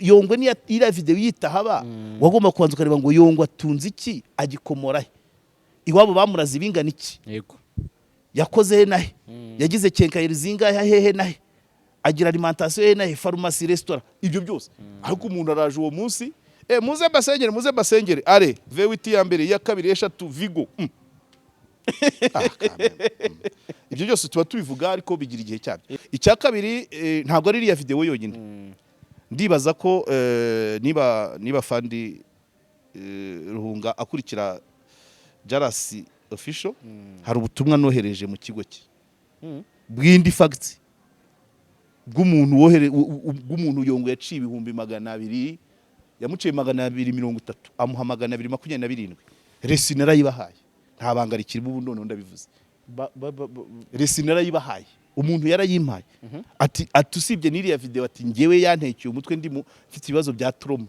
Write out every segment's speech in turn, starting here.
Yongwe niya iriya video yitahaba, wagomba kubanza ukareba ngo Yongwe atunze iki, agikomora he, iwabo bamuraze ibingana iki, yakoze he na he, yagize quincaillerie zingahe, hehe na he, agira alimentation he na he, farumasi, resitora, ibyo byose. Ariko umuntu araje uwo munsi, muze basengere, muze basengere, are V8 ya mbere, iya kabiri, eshatu Vigo. Ah, kameme. Ibyo byose tuba tubivuga, ariko bigira igihe cyabyo. Icya kabiri, ntabwo ari iriya video yonyine. Ndibaza ko niba Fandi Ruhunga akurikira Jarasi Official, hari ubutumwa nohereje mu kigo cye bw'indi fact bw'umuntu wohere bw'umuntu Yongwe yaciye 200,000, yamuciye 230, amuha 227. Reçu narayibahaye, nta banga rikirimo ubu, noneho ndabivuze. Reçu narayibahaye, umuntu yarayimpaye, ati usibye n'iriya video, ati ngewe yantekeye umutwe, ndimo mfite ibibazo bya trauma,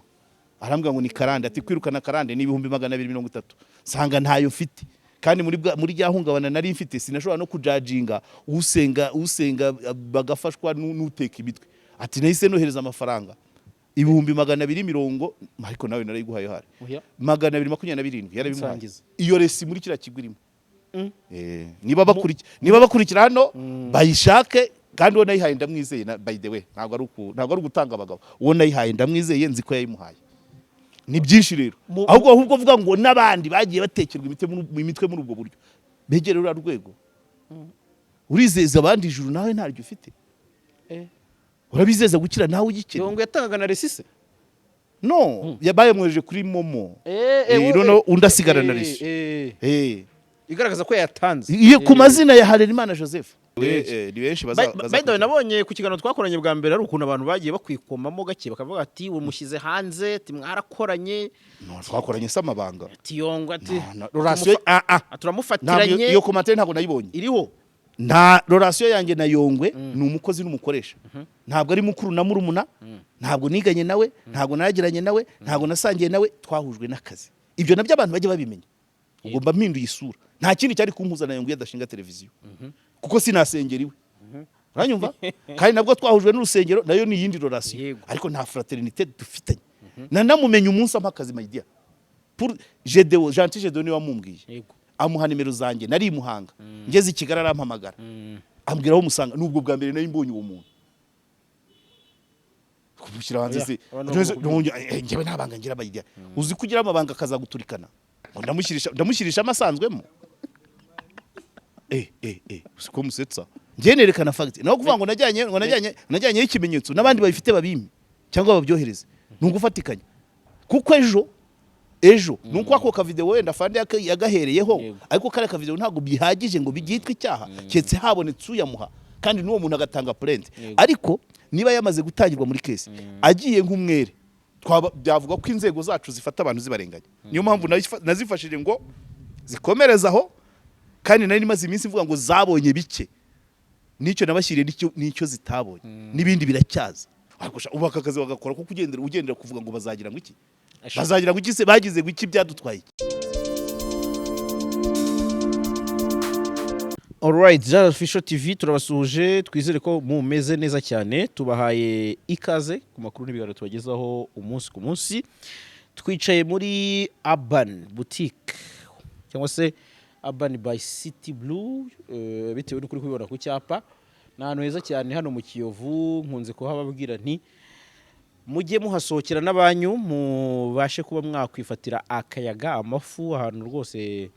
arambwira ngo ni karande, ati kwirukana karande ni 230,000, nsanga ntayo mfite. Kandi muri rya hungabana nari mfite, sinashobora no kujajinga usenga bagafashwa n'uteka imitwe. Ati nahise nohereza amafaranga 220,000, ariko nawe narayiguhaye hari Oya. 227 yarabimuhaye. Nsangiza. Iyo reçu muri kiriya kigo irimo. Niba bakurikira hano bayishake. Kandi uwo nayihaye ndamwizeye na, by the way, ntabwo ari ugutanga abagabo. Uwo nayihaye ndamwizeye, nzi ko yayimuhaye. Ni byinshi rero. Ahubwo vuga ngo n'abandi bagiye batekerwa imitwe muri ubwo buryo, begere ruriya rwego. Urizeza abandi ijuru, nawe ntaryo ufite. Urabizeza gukira, nawe ugikennye. Yongwe yatangaga na reçu se? No, bayamwohereje kuri MoMo. Noneho undi asigarana reçu. Igaragaza ko yatanze. Iyo ku mazina ya Harerimana Joseph. Ni benshi By the way, nabonye ku kiganiro twakoranye bwa mbere hari ukuntu abantu bagiye bakwikomamo gake, bakavuga ati umushyize hanze, ati mwarakoranye. No, twakoranye se amabanga? Ati Yongwe ati No, relation, ah ah. Ntabwo. Turamufatiranye. Iyo commentaire ntabwo nayibonye. Iriho. Nta relation yanjye na Yongwe, ni umukozi n'umukoresha, ntabwo ari mukuru na murumuna, ntabwo niganye nawe, ntabwo nagiranye nawe, ntabwo nasangiye nawe, twahujwe n'akazi. Ibyo nabyo abantu bajya babimenya. Ubwo mba mpinduye isura. Nta kindi cyari kumpuza na Yongwe adashinga televiziyo, kuko sinasengera iwe, uranyumva? Kandi nabwo twahujwe n'urusengero, nayo ni iyindi relation. Ariko nta fraternité dufitanye. Nanamumenye umunsi ampa akazi, my dear. Pour Gedeo, Gentil Gedeo niwe wamumbwiye. Amuha nimero zanjye, nari i Muhanga, ngeze i Kigali arampamagara, ambwira aho musanga. Nubwo bwa mbere nari mbonye uwo muntu kumushyira hanze Oya, se? abantu bagomba. Njyewe nta banga ngira bayijya. Uzi ko ugira amabanga akazaguturikana ngo ndamushyirisha amasanzwemo. Uzi ko musetsa? Njye nerekana fact, naho kuvuga ngo najyanyeho ikimenyetso, n'abandi babifite babimpe cyangwa babyohereze, ni ugufatikanya. Kuko ejo ni uko ako kavideo wenda Fandi yagahereyeho. Ariko kariya kavideo ntabwo bihagije ngo byitwe icyaha, keretse habonetse uyamuha kandi n'uwo muntu agatanga plainte. Ariko niba yamaze gutangirwa muri case, agiye nk'umwere, byavuga ko inzego zacu zifata abantu zibarenganya. Niyo mpamvu nazifashije ngo zikomereze aho, kandi nari maze iminsi mvuga ngo zabonye bike, n'icyo nabashyiriye n'icyo zitabonye, n'ibindi biracyaza. Ariko sha, ubu aka kazi bagakora kuko ugendera kuvuga ngo bazagira ngo iki, bazagira ngo iki se, bagize ngo iki, byadutwaye iki? Alright, Jara Official TV turabasuhuje, twizere ko mumeze neza cyane, tubahaye ikaze ku makuru n'ibiganiro tubagezaho umunsi ku munsi. Twicaye muri Urban Boutique cyangwa se Urban by City Blue, bitewe n'uko uri kubibona ku cyapa. Ni ahantu heza cyane hano mu Kiyovu, nkunze kuhababwira nti mujye muhasohokera n'abanyu, mubashe kuba mwakwifatira akayaga, amafu, ahantu rwose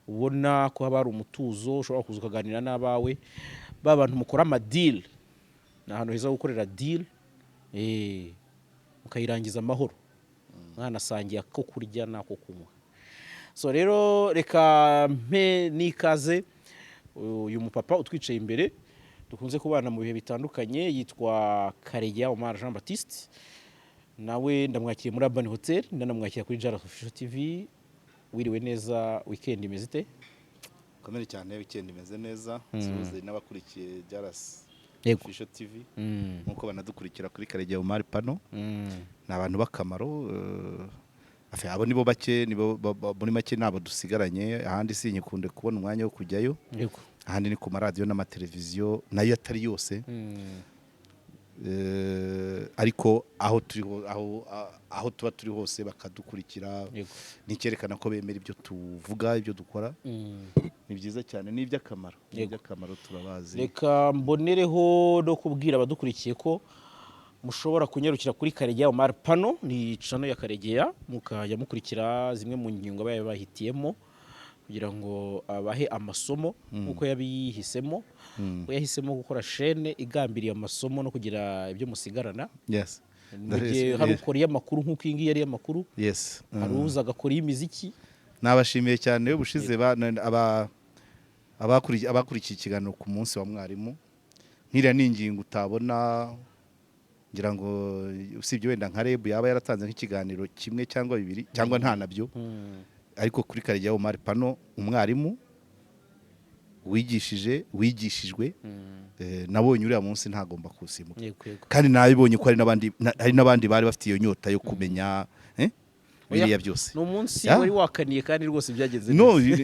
ubona ko haba hari umutuzo, ushobora kuza ukaganira n'abawe, ba bantu mukora amadeal. Ni ahantu heza ho gukorera deal, mukayirangiza amahoro, mwanasangiye ako kurya n'ako kunywa. So rero reka mpe n'ikaze uyu mupapa utwicaye imbere, dukunze kubana mu bihe bitandukanye, yitwa Karegeya Omar Jean Baptiste. Nawe ndamwakiriye muri Urban Hotel, ndanamwakira kuri Jara Official TV. Wiriwe neza? Weekend imeze ite? Komere cyane, weekend imeze neza. Suhuze n'abakurikiye Jaras Official TV nkuko banadukurikira kuri Karegeya Omar Pano. Ni abantu b'akamaro. Abo nibo bake, nibo muri make nabo dusigaranye. Ahandi sinyikunde kubona umwanya wo kujyayo. Ahandi ni ku maradiyo n'amateleviziyo, nayo atari yose. Ariko aho turi aho tuba turi hose bakadukurikira, ni icyerekana ko bemera ibyo tuvuga, ibyo dukora. Ni byiza cyane, ni iby'akamaro, ni iby'akamaro, turabazi. Reka mbonereho no kubwira abadukurikiye ko mushobora kunyarukira kuri Karegeya Omar Pano, ni channel ya Karegeya, mukajya mukurikira zimwe mu ngingo aba yabahitiyemo kugira ngo abahe amasomo nk'uko yabihisemo, ko yahisemo gukora chaîne igambiriye amasomo no kugira ibyo musigarana. Mu gihe hari ukora iy'amakuru nk'uko iyi ngiyi ari iy'amakuru, hari uza agakora iy'imiziki. Nabashimiye cyane ubushize abakurikiye ikiganiro ku munsi wa mwarimu. Nk'iriya ni ingingo utabona, ngira ngo usibye wenda nka REB yaba yaratanze nk'ikiganiro kimwe cyangwa bibiri cyangwa nta nabyo, ariko kuri Karegeya Omar Pano, umwarimu wigishije, wigishijwe, nabonye uriya munsi ntagomba kuwusimbuka. yego yego Kandi nabibonye ko hari n'abandi bari bafite iyo nyota yo kumenya biriya byose. Ni umunsi Ya. wari wakaniye kandi rwose byagenze No, neza.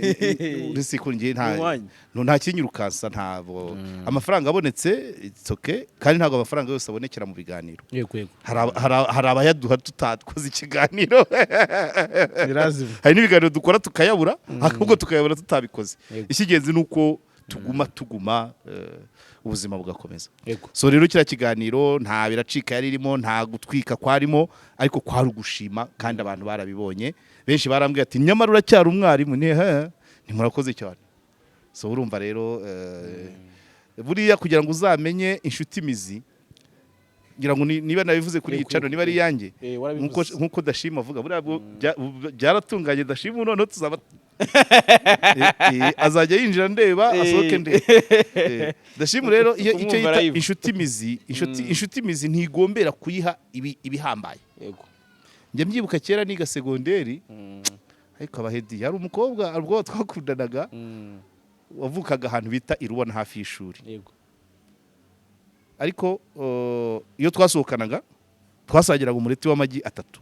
Uretse ko njye nta Ni uwanyu. No, nta kinyirukansa, ntabwo amafaranga abonetse, it's okay, kandi ntabwo amafaranga yose abonekera mu biganiro. yego yego Hari abayaduha tutakoze ikiganiro. Birazima. Hari n'ibiganiro dukora tukayabura, ahubwo tukayabura tutabikoze. Icy'ingenzi ni uko tuguma ubuzima bugakomeza. So rero kiriya kiganiro nta biracika yari irimo, nta gutwika kwarimo, ariko kwari ugushima, kandi abantu barabibonye. Benshi barambwiye ati: "Nyamara uracyari umwarimu." Ni he, ntimurakoze cyane. So urumva rero, buriya kugira ngo uzamenye inshuti mizi, ngira ngo niba nabivuze kuri iyi channel, niba ari iyanjye, Warabivuze. Nkuko Dashima avuga, buriya bwo byaratunganye. Dashima noneho tuzaba azajya yinjira ndeba, asohoke ndeba. Dashima rero iyo icyo Kumwumva yita live. inshuti mizi, inshuti mizi ntigombera kuyiha ibihambaye. Njya mbyibuka kera niga segonderi, ariko abahedi, hari umukobwa, hari umukobwa twakundanaga wavukaga ahantu bita i Rubona hafi y'ishuri. Ariko iyo twasohokanaga twasangiraga umureti w'amagi atatu,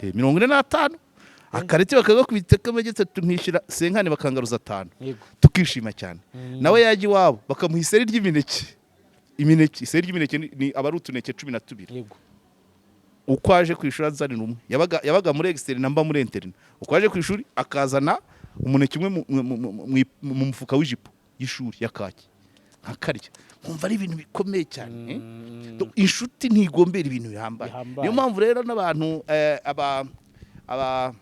45, akareti bakagakubita k'amagi atatu, nkishyura 50 bakangaruza 5, tukishima cyane. Nawe yajya iwabo bakamuha iseri ry'imineke. Imineke, iseri ry'imineke ni aba ari utuneke 12. Uko aje ku ishuri azanira umwe. Yabaga muri externe, mba muri interne. Uko aje ku ishuri akazana umuneke umwe mu mufuka w'ijipo y'ishuri ya kaki, nkakarya nkumva ari ibintu bikomeye cyane, eh? Donc, inshuti ntigombera ibintu bihambaye. Bihambaye. Niyo mpamvu rero n'abantu aba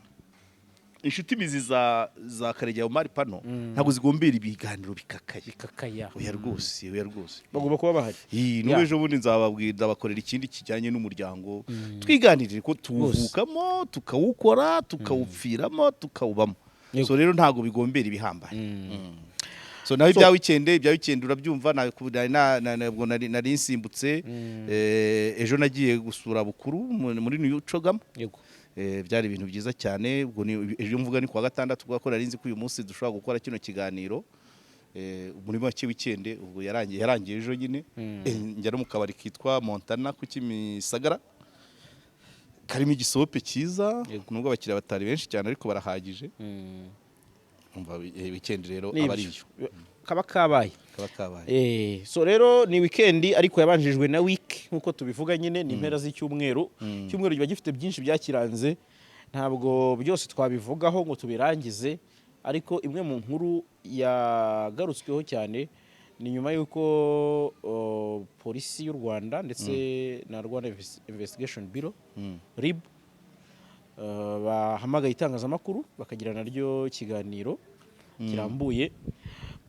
inshuti mizi za Karegeya Omar Pano ntabwo zigombera ibiganiro bikakaye. Bikakaya. Oya rwose, oya rwose. Bagomba kuba bahari. Iyi n'ubu ejo bundi nzababwira, nzabakorera ikindi kijyanye n'umuryango, twiganirire ko tuwuvukamo, tukawukora, tukawupfiramo, tukawubamo. So rero ntabwo bigombera ibihambaye. So naho ibya weekend urabyumva, ntabwo nari nsimbutse. Ejo nagiye gusura Bukuru muri New CHOGM. Byari ibintu byiza cyane. Ubwo ni ejo mvuga ni kuwa gatandatu, kubera ko nari nzi ko uyu munsi dushobora gukora kino kiganiro. Muri make weekend ubwo yarangiye ejo nyine. Njya no mu kabari kitwa Montana ku Kimisagara, karimo igisope cyiza, nubwo abakiriya batari benshi cyane ariko barahagije. Umva, weekend rero Ni aba ari ibyo. iyo. Kaba kabaye. Kaba kabaye. So rero ni weekend ariko yabanjirijwe na week nk'uko tubivuga nyine, ni impera z'icyumweru. Icyumweru kiba gifite byinshi byakiranze, ntabwo byose twabivugaho ngo tubirangize, ariko imwe mu nkuru yagarutsweho cyane ni nyuma y'uko polisi y'u Rwanda ndetse na Rwanda Investigation Bureau, RIB, bahamagaye itangazamakuru bakagira naryo ikiganiro kirambuye.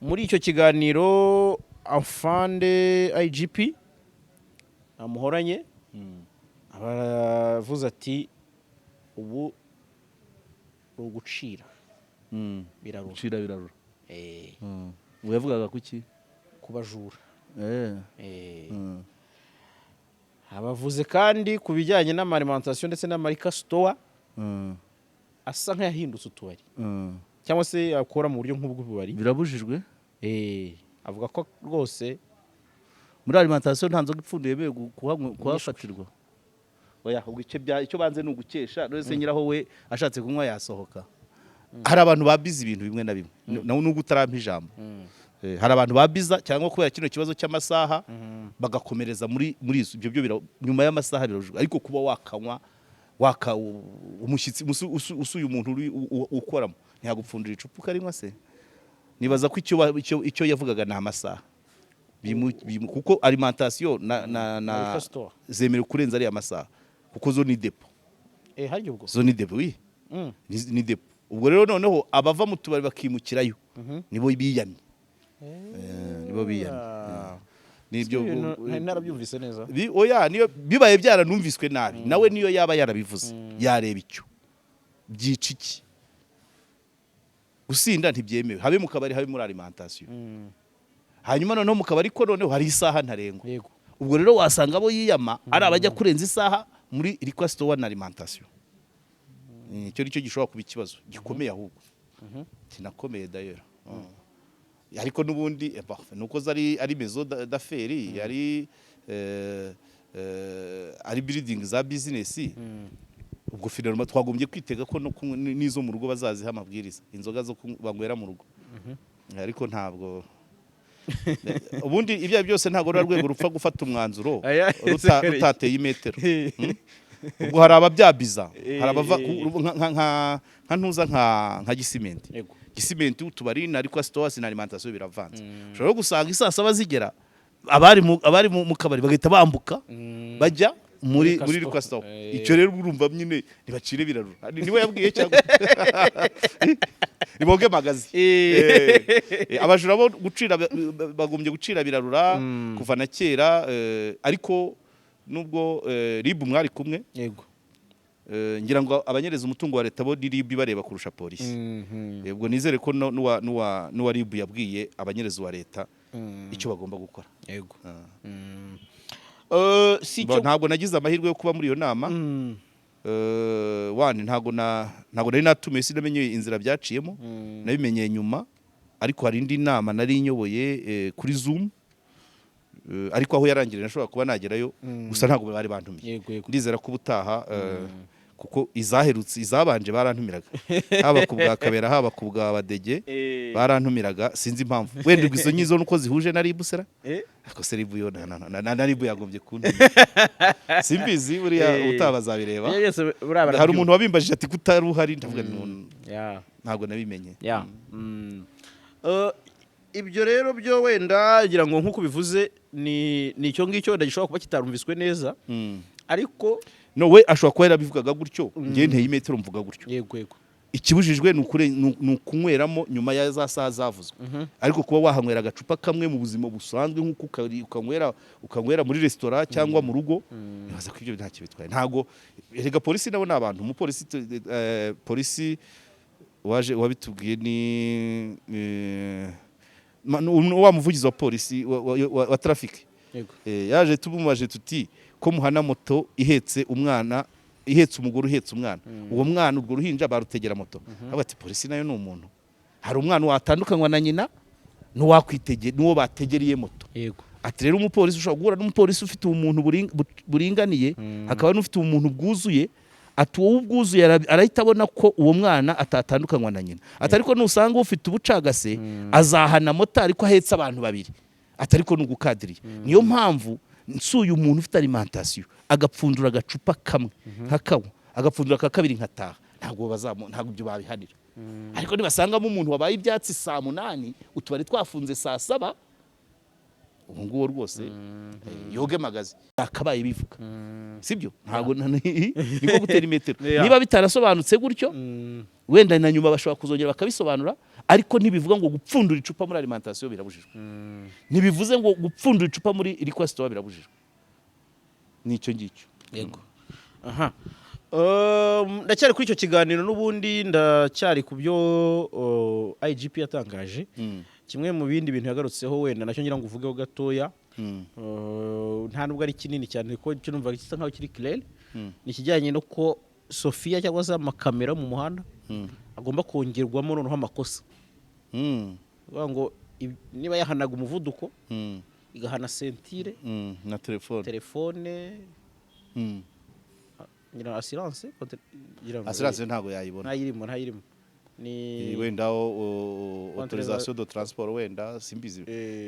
Muri icyo kiganiro afande IGP amuhoranye abavuze ati: "Ubu ni ugucira birarura." Gucira birarura. Ubu yavugaga kuki? Kubajura. Abavuze kandi ku bijyanye n'ama alimentation ndetse n'ama liquor store asa nk'ayahindutse utubari cyangwa se akora mu buryo nk'ubw'ububari. Birabujijwe. Avuga ko rwose Muri alimentation nta nzoga ipfunduye yemewe kuhafatirwa. Oya, ubwo icyo banze ni ugukesha. None se nyiraho we ashatse kunywa yasohoka? Hari abantu babizi ibintu bimwe na bimwe nawe nubwo utarampa ijambo. Hari abantu babiza cyangwa kubera kino kibazo cy'amasaha bagakomereza muri izo, ibyo byo nyuma y'amasaha birabujijwe. Ariko kuba wakanywa, waka umushyitsi usuye umuntu uri ukoramo, ntiyagupfundira icupa ukarinywa se? Nibaza ko icyo yavugaga ni amasaha. Kuko alimentation na Liquor store. zemerewe kurenza ariya masaha, kuko zo ni dépôt. Harya ubwo Zo ni dépôt, oui. Ni dépôt. Ubwo rero noneho abava mu tubari bakimukirayo nibo biyamye. Nibo biyamye. Nibyo. Ibintu ntari narabyumvise neza. Oya, niyo bibaye byaranumviswe nabi, nawe niyo yaba yarabivuze, yareba icyo byica iki. Gusinda ntibyemewe, habe mu kabari, habe muri alimentation. Hanyuma noneho mu kabari ko noneho hari isaha ntarengwa. Ubwo rero wasanga abo yiyama ari abajya kurenza isaha muri liquor store na alimentation. Icyo nicyo gishobora kuba ikibazo gikomeye, ahubwo kinakomeye d'ailleurs. Ariko n'ubundi bah, nuko zari ari maison d'affaires, ari ari building za business. Ubwo finalement twagombye kwitega ko no n'izo mu rugo bazaziha amabwiriza, inzoga zo banywera mu rugo. Ariko ntabwo ubundi ibyo ari byo byose, ntabwo ruriya rwego rupfa gufata umwanzuro Aya, rutateye imetero. Ubwo hari ababyabiza, hari abava nka ntuza nka Gisimenti. Gisimenti utubari na liquor stores na alimentation biravanze. Ushobora no gusanga isaa 7 zigera, abari mu kabari bagahita bambuka bajya muri Liquor muri store. liquor store. Icyo rero urumva nyine ntibacire birarura. Niwe yabwiye cyangwa niboge magazi. Abajura bo gucira bagombye gucira birarura kuva na kera. Ariko nubwo RIB mwari kumwe, ngira ngo abanyereza umutungo wa leta bo ni RIB ibareba kurusha polisi. Ubwo nizere ko n'uwa RIB yabwiye abanyereza wa leta icyo bagomba gukora. Yego. Si icyo. Ntabwo nagize amahirwe yo kuba muri iyo nama. Wani ntabwo nari natumiye, sinamenye inzira byaciyemo, nabimenyeye nyuma. Ariko hari indi nama nari nyoboye kuri Zoom. Ariko aho yarangiriye nashobora kuba nagerayo, gusa ntabwo bari bantumiye. yego yego Ndizera ko ubutaha, kuko izaherutse, izabanje barantumiraga, haba ku bwa Kabera, haba ku bwa Badege, barantumiraga. Sinzi impamvu, wenda ubwo izo nyizo nuko zihuje na RIB sera. Ariko se RIB yo na RIB yagombye kuntumira, simbizi buriya. Ubutaha bazabireba. Ibyo byose buriya Hari barabyumva. umuntu wabimbajije ati kutari uhari, ndavuga nti ntabwo nabimenye. Ya. Ibyo rero byo wenda ngira ngo nk'uko bivuze ni icyo ngicyo wenda gishobora kuba kitarumviswe neza, ariko No, we ashobora kuba yarabivugaga gutyo, njye nteye imetero mvuga gutyo. yego yego Ikibujijwe ni ukunyweramo nyuma ya za saha zavuzwe. Ariko kuba wahanywera agacupa kamwe mu buzima busanzwe, nk'uko ukanywera muri resitora cyangwa mu rugo, nibaza ko ibyo ntacyo bitwaye. Ntabwo erega polisi nabo ni abantu. Umupolisi polisi waje wabitubwiye ni wa muvugizi wa polisi wa traffic. Yaje tumubaje tuti ko muhana moto ihetse umwana, ihetse umugore uhetse umwana, uwo mwana, urwo ruhinja barutegera moto? Avuga ati polisi nayo ni umuntu, hari umwana watandukanywa na nyina n'uwo bategereye moto. Ati rero umupolisi, ushobora guhura n'umupolisi ufite ubumuntu buringaniye, hakaba n'ufite ubumuntu bwuzuye. Ati wowe ubwuzuye arahita abona ko uwo mwana atatandukanywa na nyina. Ati ariko nusanga ufite ubucagase azahana motari ko ahetse abantu babiri. Ati ariko ni ugukadiriye. Niyo mpamvu nsuye umuntu ufite alimentation agapfundura agacupa kamwe nkakanywa, agapfundura aka kabiri nkataha, ntabwo ibyo babihanira. Ariko nibasangamo umuntu wabaye ibyatsi saa 8, utubari twafunze saa 7, ubu ngubu rwose yoge magazi yakabaye bivuga. Sibyo? Ntabwo niko gutera imetero. Niba bitarasobanutse gutyo, wenda na nyuma bashobora kuzongera bakabisobanura. Ariko ntibivuga ngo gupfundura icupa muri alimentation birabujijwe, ntibivuze ngo gupfundura icupa muri liquor store birabujijwe. Nicyo ngicyo. Yego, aha. Ndacyari kuri icyo kiganiro n'ubundi, ndacyari ku byo IGP yatangaje. Kimwe mu bindi bintu yagarutseho, wenda nacyo ngira ngo uvugeho gatoya, nta nubwo ari kinini cyane kuko icyo numva gisa nkaho kiri clair, ni ikijyanye no ko Sofia cyangwa se amakamera mu muhanda agomba kongerwamo noneho amakosa. Kuvuga ngo niba yahanaga umuvuduko, igahana ceinture, Na telefone. Telefone, ngira assurance ngira ngo Assurance ntabwo yayibona. Ntayirimo, ntayirimo. Ni Wenda autorisation de transport, wenda simbizi,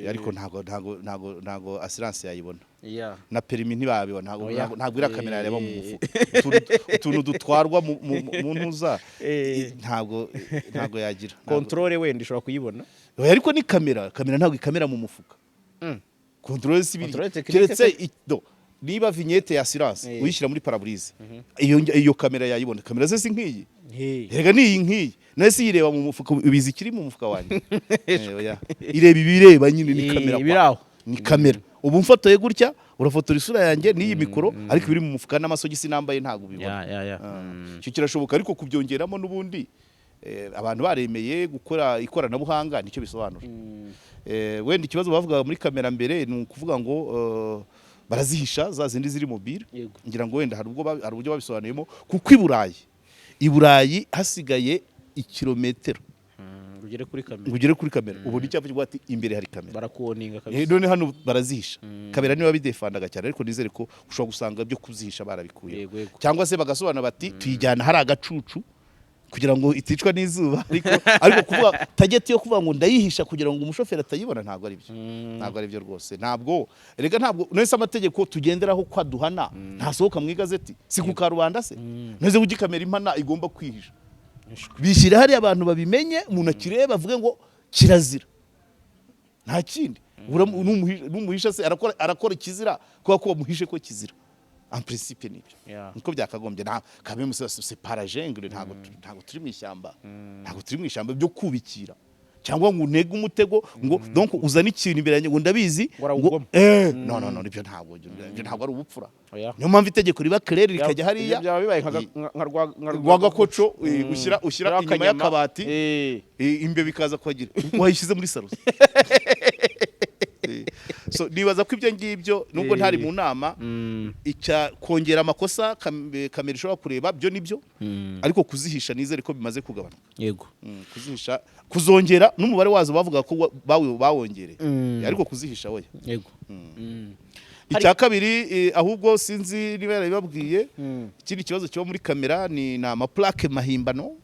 ariko ntago assurance yayibona. Na permis ntibabibona, ntago Oya. ntago iriya kamera yareba mu mufuka utuntu dutwarwa mu ntuza. Ntago yagira. Contrôle wenda ishobora kuyibona. Oya, ariko ni kamera ntabwo ikamera mu mufuka. Contrôle si biri Contrôle technique. Keretse niba vignette ya assurance uyishyira muri pare-brise, iyo kamera yayibona. Kamera ze si nk'iyi. Erega ni iyi nk'iyi nayo si yireba mu mufuka, ibizi ikiri mu mufuka wanjye. Oya. Ireba ibireba nyine ni kamera kwa. Ibiri aho. Ni kamera. Ubu mfotoye gutya, urafotora isura yanjye n'iyi mikoro, ariko ibiri mu mufuka n'amasogisi nambaye ntabwo ubibona. Ya ya ya Ah, icyo kirashoboka, ariko kubyongeramo n'ubundi abantu baremeye gukora ikoranabuhanga, nicyo bisobanura. Wenda ikibazo bavugaga muri kamera mbere ni ukuvuga ngo barazihisha za zindi ziri mobile. Ngira ngo wenda hari ubwo hari uburyo babisobanuyemo, kuko i Burayi hasigaye ikirometero Ugere kuri kamera, ngo ugere kuri kamera, ubona icyapa kivuga ati imbere hari kamera. Barakuwarninga kabisa. None hano barazihisha kamera, niba bidefendaga cyane, ariko nizere ko ushobora gusanga byo kuzihisha barabikuye, Yego, yego. cyangwa se bagasobanura bati tuyijyana hari agacucu kugira ngo iticwa n'izuba. Ariko kuvuga target yo kuvuga ngo ndayihisha kugira ngo umushoferi atayibona, ntabwo ari byo, ntabwo ari byo rwose. Ntabwo rega, ntabwo nese amategeko tugenderaho ko aduhana ntasohoka mu igazeti, si ku karubanda se? Nese ujya kamera impana igomba kwihisha, bishyira hariya abantu babimenye, umuntu akireba avuge ngo kirazira, nta kindi. Numuhisha se arakora ikizira kubera ko wamuhishe ko kizira? En principe nibyo, niko byakagombye. Nta quand même, c'est pas la jungle, ntabwo turi mu ishyamba, ntabwo turi mu ishyamba byo kubikira cyangwa ngo untege umutego ngo donc uzane ikintu imbere yanjye ngo ndabizi. Ngo arawugoma. No, no, no, ibyo ntabwo ari ubupfura. Oya. Niyo mpamvu itegeko riba clair rikajya hariya. Ibyo byaba bibaye nka Rwagakoco, ushyira Rwa inyuma kanyama. y'akabati, imbeba ikaza kuhagira wayishyize muri salo. So nibaza ko ibyo ngibyo, nubwo ntari mu nama, icya kongera amakosa kamera ishobora kureba byo nibyo, ariko kuzihisha nizere ko bimaze kugabanuka. Kuzihisha, kuzongera n'umubare wazo bavuga ko bawongereye, ariko kuzihisha oya. Icya kabiri, ahubwo sinzi niba yarabibabwiye, ikindi kibazo kiba muri kamera ni amaplaque mahimbano.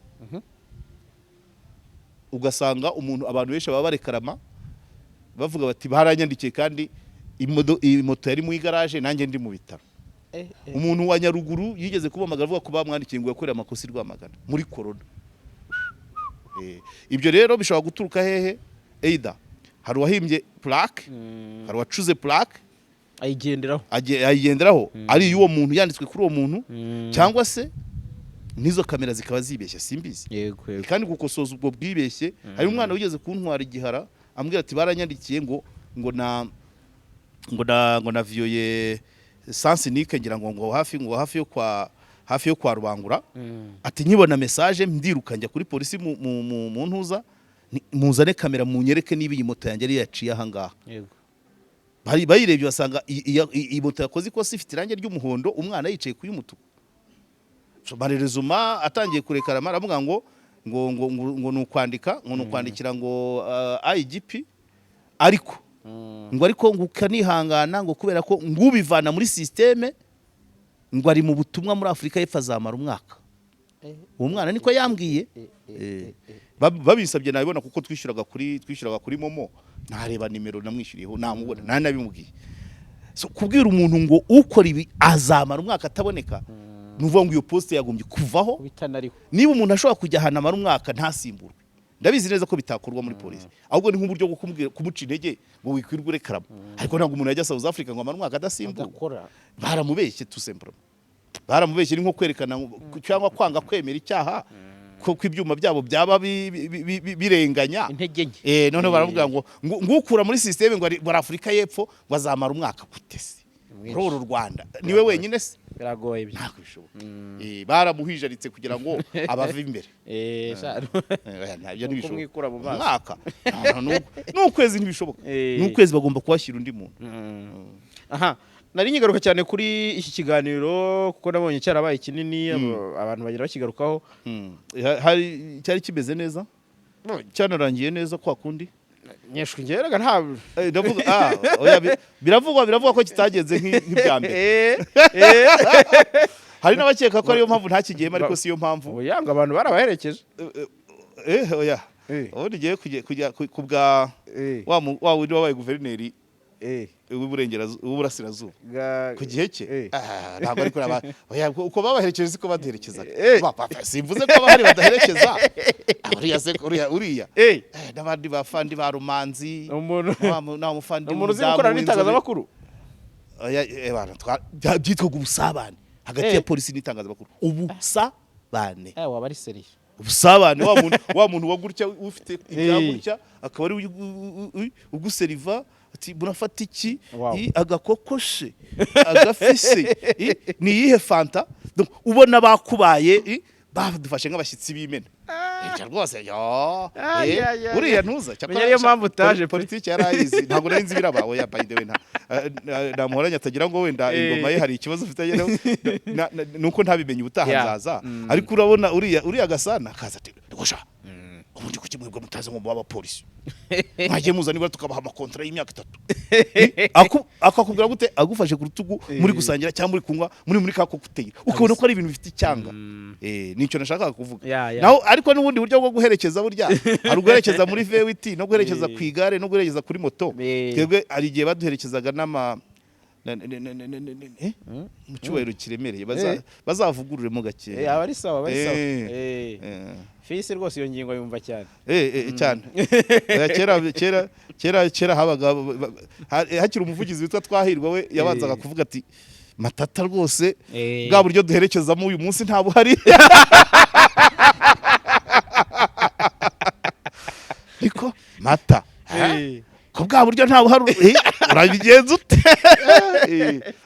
Ugasanga umuntu, abantu benshi baba barekarama bavuga bati baranyandikiye kandi iyi moto yari mu igaraje, nanjye ndi mu bitaro. Umuntu wa Nyaruguru yigeze kubamagara avuga ko bamwandikiye ngo yakoreye amakosa i Rwamagana muri corona. Ibyo rero bishobora guturuka hehe? Either hari uwahimbye plaque, hari uwacuze plaque ayigenderaho, ayigenderaho ari iy'uwo muntu, yanditswe kuri uwo muntu, cyangwa se n'izo kamera zikaba zibeshya, simbizi. yego yego Kandi gukosoza ubwo bwibeshye, hari umwana wigeze kuntwara igihara ambwira ati baranyandikiye ngo na viyoye sens unique, ngira ngo hafi yo kwa Rubangura. Ati nkibona message ndiruka njya kuri polisi mu ntuza, muzane kamera munyereke niba iyi moto yanjye ari yaciye aha ngaha. Bari bayirebye basanga iyi moto yakoze ikosa ifite irangi ry'umuhondo, umwana yicaye ku y'umutuku. Marerezuma atangiye kurekarama aravuga ngo ni ukwandika, ngo ni ukwandikira ngo IGP, ariko ngo ukanihangana, ngo kubera ko ngo ubivana muri système ngo ari mu butumwa muri Afurika y'Epfo, azamara umwaka. Uwo mwana niko yambwiye. Babisabye nabibona, kuko twishyuraga kuri MoMo, ntareba nimero namwishyuriyeho namubona, nta nabimubwiye. So kubwira umuntu ngo ukora ibi azamara umwaka ataboneka, ni ukuvuga ngo iyo poste yagombye kuvaho. Bitanariho. Niba umuntu ashobora kujya ahantu amara umwaka ntasimburwe, ndabizi neza ko bitakorwa muri polisi, ahubwo ni nk'uburyo bwo kumubwira, kumuca intege ngo wikwirwe urekaramo. Ariko ntabwo umuntu yajya South Africa ngo amare umwaka adasimburwa. Adakora. Baramubeshye, tout simplement baramubeshye. Ni nko kwerekana cyangwa kwanga kwemera icyaha ko ibyuma byabo byaba birenganya. Intege nke. Noneho baravuga ngo ngukura muri système ngo ari Afurika y'Epfo, ngo azamara umwaka. Gute se? Mwinshi. Muri uru Rwanda niwe wenyine se? Biragoye ibyo. Ntabwo bishoboka. Baramuhijaritse kugira ngo abave imbere. Sha- Oya, ntabyo Nuko ntibishoboka. mwikura mu maso. Umwaka. No, no, n'ukwezi ntibishoboka. N'ukwezi bagomba kuhashyira undi muntu. Aha nari nkigaruka cyane kuri iki kiganiro kuko nabonye cyarabaye kinini, abantu bagenda bakigarukaho. Hari cyari kimeze neza, cyanarangiye neza kwa kundi. Nyeshwe ngeraga nta Ndavuga, oya, biravugwa ko kitagenze nk'ibya mbere. Hari n'abakeka ko ariyo mpamvu ntakigiyemo, ariko siyo mpamvu. Oya, ngo abantu barabaherekeje. Oya. Ubundi ngiye kujya ku bwa wa wundi wabaye guverineri w'uburasirazuba ku gihe cye. Ntabwo ari kuri aba, oya, uko babaherekeje siko baduherekezaga. Simvuze ko abahari badaherekeza. Uriya se, uriya n'abandi bafandi ba Rumanzi. Umuntu na mufandi umuntu uzi w'umudamu gukorana w'inzobe. n'itangazamakuru. Oya, bana, byitwaga ubusabane hagati ya polisi n'itangazamakuru, ubusabane. Waba ari sérieux. Ubusabane, wa muntu wa gutya, ufite ibya gutya, akaba ari uguseriva ati: "Murafata iki?" Agakokoshe agafise, ni iyihe Fanta? Donc, ubona bakubaye, badufashe nk'abashyitsi b'imena. Ibyo rwose yo. Ay, ay, ay. Uriya ntuza. Menya ariyo mpamvu utaje pe. Politiki yari ayizi, ntabwo nari nzi biraba. Oya, by the way, nta namuhoranye atagira ngo wenda ingoma ye hari ikibazo ufitanye nuko ntabimenye, ubutaha nzaza. Ariko urabona uriya Gasana akaza ati: "Rwosha, ubundi kuki mwebwe mutazi ngo muba abapolisi, mwagiye muza nibura tukabaha amakontara y'imyaka 3?" Akakubwira gute, agufashe ku rutugu, muri gusangira cyangwa muri kunywa muri ka cocktail, ukabona ko ari ibintu bifite icyanga. Nicyo nashakaga kuvuga. Ya. Naho ariko n'ubundi buryo bwo guherekeza, burya hari uguherekeza muri V8, no guherekeza ku igare, no guherekeza kuri moto. Twebwe hari igihe baduherekezaga n'ama na- na- na- na- na- na- mu cyubahiro kiremereye, bazavugururemo gakeya. Aba ari sawa, aba ari sawa. Fisi rwose iyo ngingo yumva cyane. Cyane. Oya, kera kera kera kera habaga hakiri umuvugizi witwa Twahirwa, we yabanzaga kuvuga ati: "Matata rwose, bwa buryo duherekezamo uyu munsi nta buhari." Ariko Mata, ko bwa buryo nta buhari, urabigenza ute?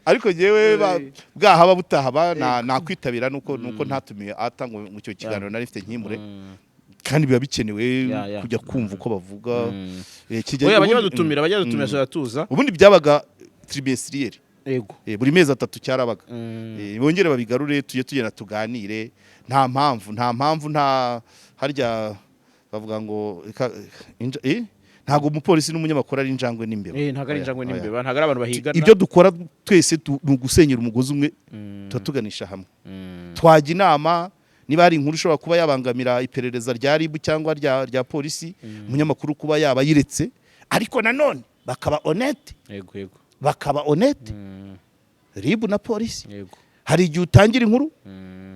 Ariko njyewe bwahaba butahaba nakwitabira, nuko ntatumiye ata ngo mu icyo kiganiro nari mfite nkimure, kandi biba bikenewe Ya. kujya kumva uko bavuga. Oya, bajya badutumira, bajya badutumira, turatuza. Ubundi byabaga trimestriel. Yego. Buri mezi 3 cyarabaga. Bongere babigarure, tujye tugenda tuganire. Nta mpamvu nta harya bavuga ngo ntabwo umupolisi n'umunyamakuru ari injangwe n'imbeba. Ntabwo ari Oya, injangwe oya. n'imbeba, ntabwo ari abantu bahigana. Ibyo dukora twese ni ugusenyera umugozi umwe, tuba tuganisha hamwe. Twajya inama niba hari inkuru ishobora kuba yabangamira iperereza rya RIB cyangwa rya polisi, umunyamakuru kuba yaba yiretse, ariko nanone bakaba honnête. yego yego Bakaba honnête, RIB na polisi. Hari igihe utangira inkuru,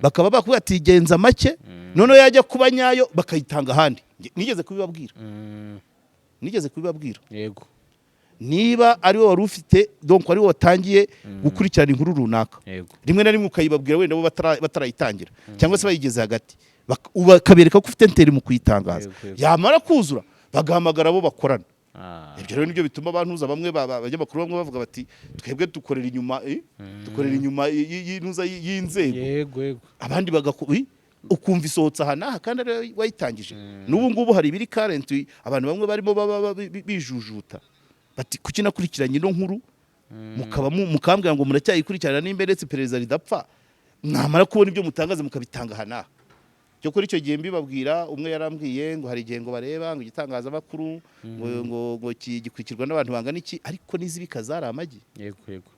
bakaba bakubwira ati: "Genza make," noneho yajya kuba nyayo bakayitanga ahandi. Nigeze kubibabwira. Nigeze kubibabwira. Niba ari wowe wari ufite, donc ari wowe watangiye gukurikirana inkuru runaka, rimwe na rimwe ukayibabwira wenda bo batarayitangira cyangwa se bayigeze hagati, bakabereka ko ufite intérêt mu kuyitangaza, Yego, yego. yamara kuzura bagahamagara abo bakorana. Ibyo rero nibyo bituma abantuza bamwe, abanyamakuru bamwe bavuga bati: "Twebwe dukorera inyuma, dukorera inyuma y'intuza y'inzego." yego yego Abandi ukumva isohotse aha n'aha kandi ari wayitangije. N'ubu ngubu hari ibiri current, abantu bamwe barimo baba bijujuta bati: "Kuki nakurikiranye ino nkuru, mukaba mukambwira ngo muracyayikurikirana nimba ndetse iperereza ridapfa, mwamara kubona ibyo mutangaza mukabitanga aha n'aha?" Cyo kuri icyo gihe mbibabwira, umwe yarambwiye ngo hari igihe ngo bareba ngo igitangazamakuru ngo gikurikirwa n'abantu bangana iki, ariko n'izibika zari amagi. yego yego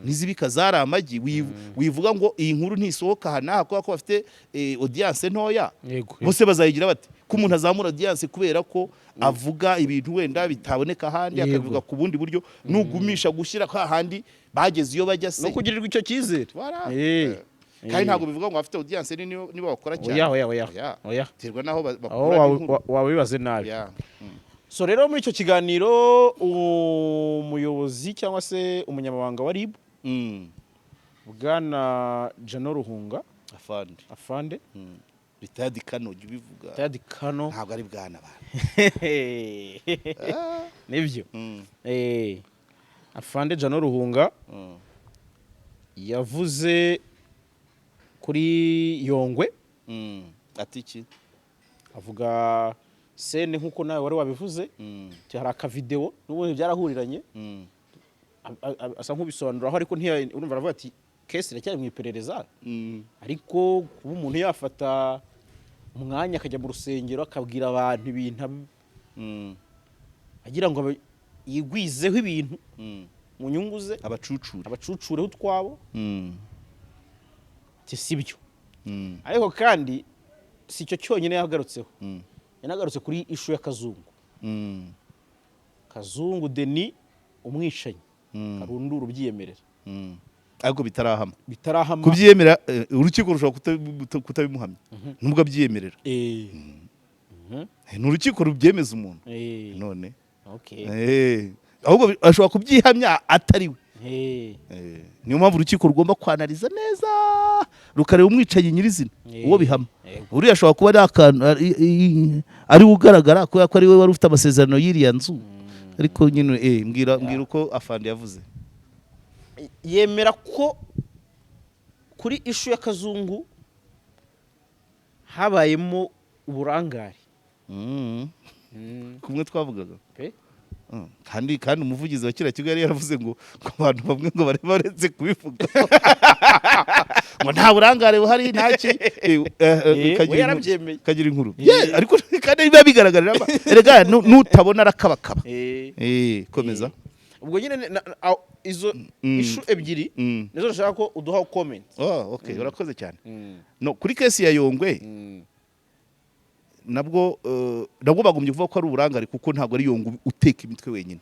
N'izibika zari amagi. Wivuga ngo iyi nkuru ntisohoka aha n'aha kubera ko bafite audience ntoya. Bose bazayigira bate ko umuntu azamura audience kubera ko avuga ibintu wenda bitaboneka ahandi, akabivuga ku bundi buryo, nugumisha gushyira kwa handi bageze iyo bajya se? No kugirirwa icyo cyizere. Voilà. Kandi ntabwo bivuga ngo abafite audience nini nibo bakora cyane. Oya, oya, oya. Oya. Oya. Terwa naho aho bakura n'inkuru. Wabibaze nabi. Ya. So rero muri icyo kiganiro, umuyobozi cyangwa se umunyamabanga wa RIB, bwana Jano Ruhunga, Afande. Afande. Retired Colonel, jya ubivuga. Retired Colonel. Ntabwo ari bwana bantu. Nibyo. Afande Jano Ruhunga yavuze kuri Yongwe. Ati iki? Avuga scène nk'uko nawe wari wabivuze. Ati hari akavidewo n'ubundi byarahuriranye. Asa nk'ubisobanuraho, ariko urumva aravuga ati case iracyari mu iperereza, ariko kuba umuntu yafata umwanya akajya mu rusengero akabwira abantu ibintu agira ngo yigwizeho ibintu mu nyungu ze, abacucure, abacucureho utwabo, ati si byo. Ariko kandi Si icyo cyonyine yagarutseho, yanagarutse kuri issue ya Kazungu. Kazungu Deni, umwicanyi karundura ubyiyemerera. Ariko bitarahama. Bitarahama. Kubyiyemera, urukiko rushobora kutabimuhamya nubwo abyiyemerera. Ni urukiko rubyemeza umuntu. None ahubwo ashobora kubyihamya atari we. Niyo mpamvu urukiko rugomba kwanariza neza, rukareba umwicanyi nyirizina, uwo bihama. Uriya ashobora kuba ari akantu ari we ugaragara kubera ko ari we wari ufite amasezerano y'iriya nzu. Ariko nyine mbwira uko afande yavuze. Yemera ko kuri issue ya Kazungu habayemo uburangare. Kumwe twavugaga. Pe. Kandi umuvugizi wa kiriya kigo yari yaravuze ngo abantu bamwe ngo bari baretse kubivuga, ngo nta burangare buhari, ntaki. We yarabyemeye. Kagira inkuru. Yeah, ariko kandi biba bigaragarira erega nutabona arakabakaba. Komeza. Ubwo nyine izo issue ebyiri nizo nshaka ko uduha comment. Oh, okay, urakoze cyane. No kuri case ya Yongwe, nabwo bagombye kuvuga ko ari uburangare, kuko ntabwo ari Yongwe uteka imitwe wenyine.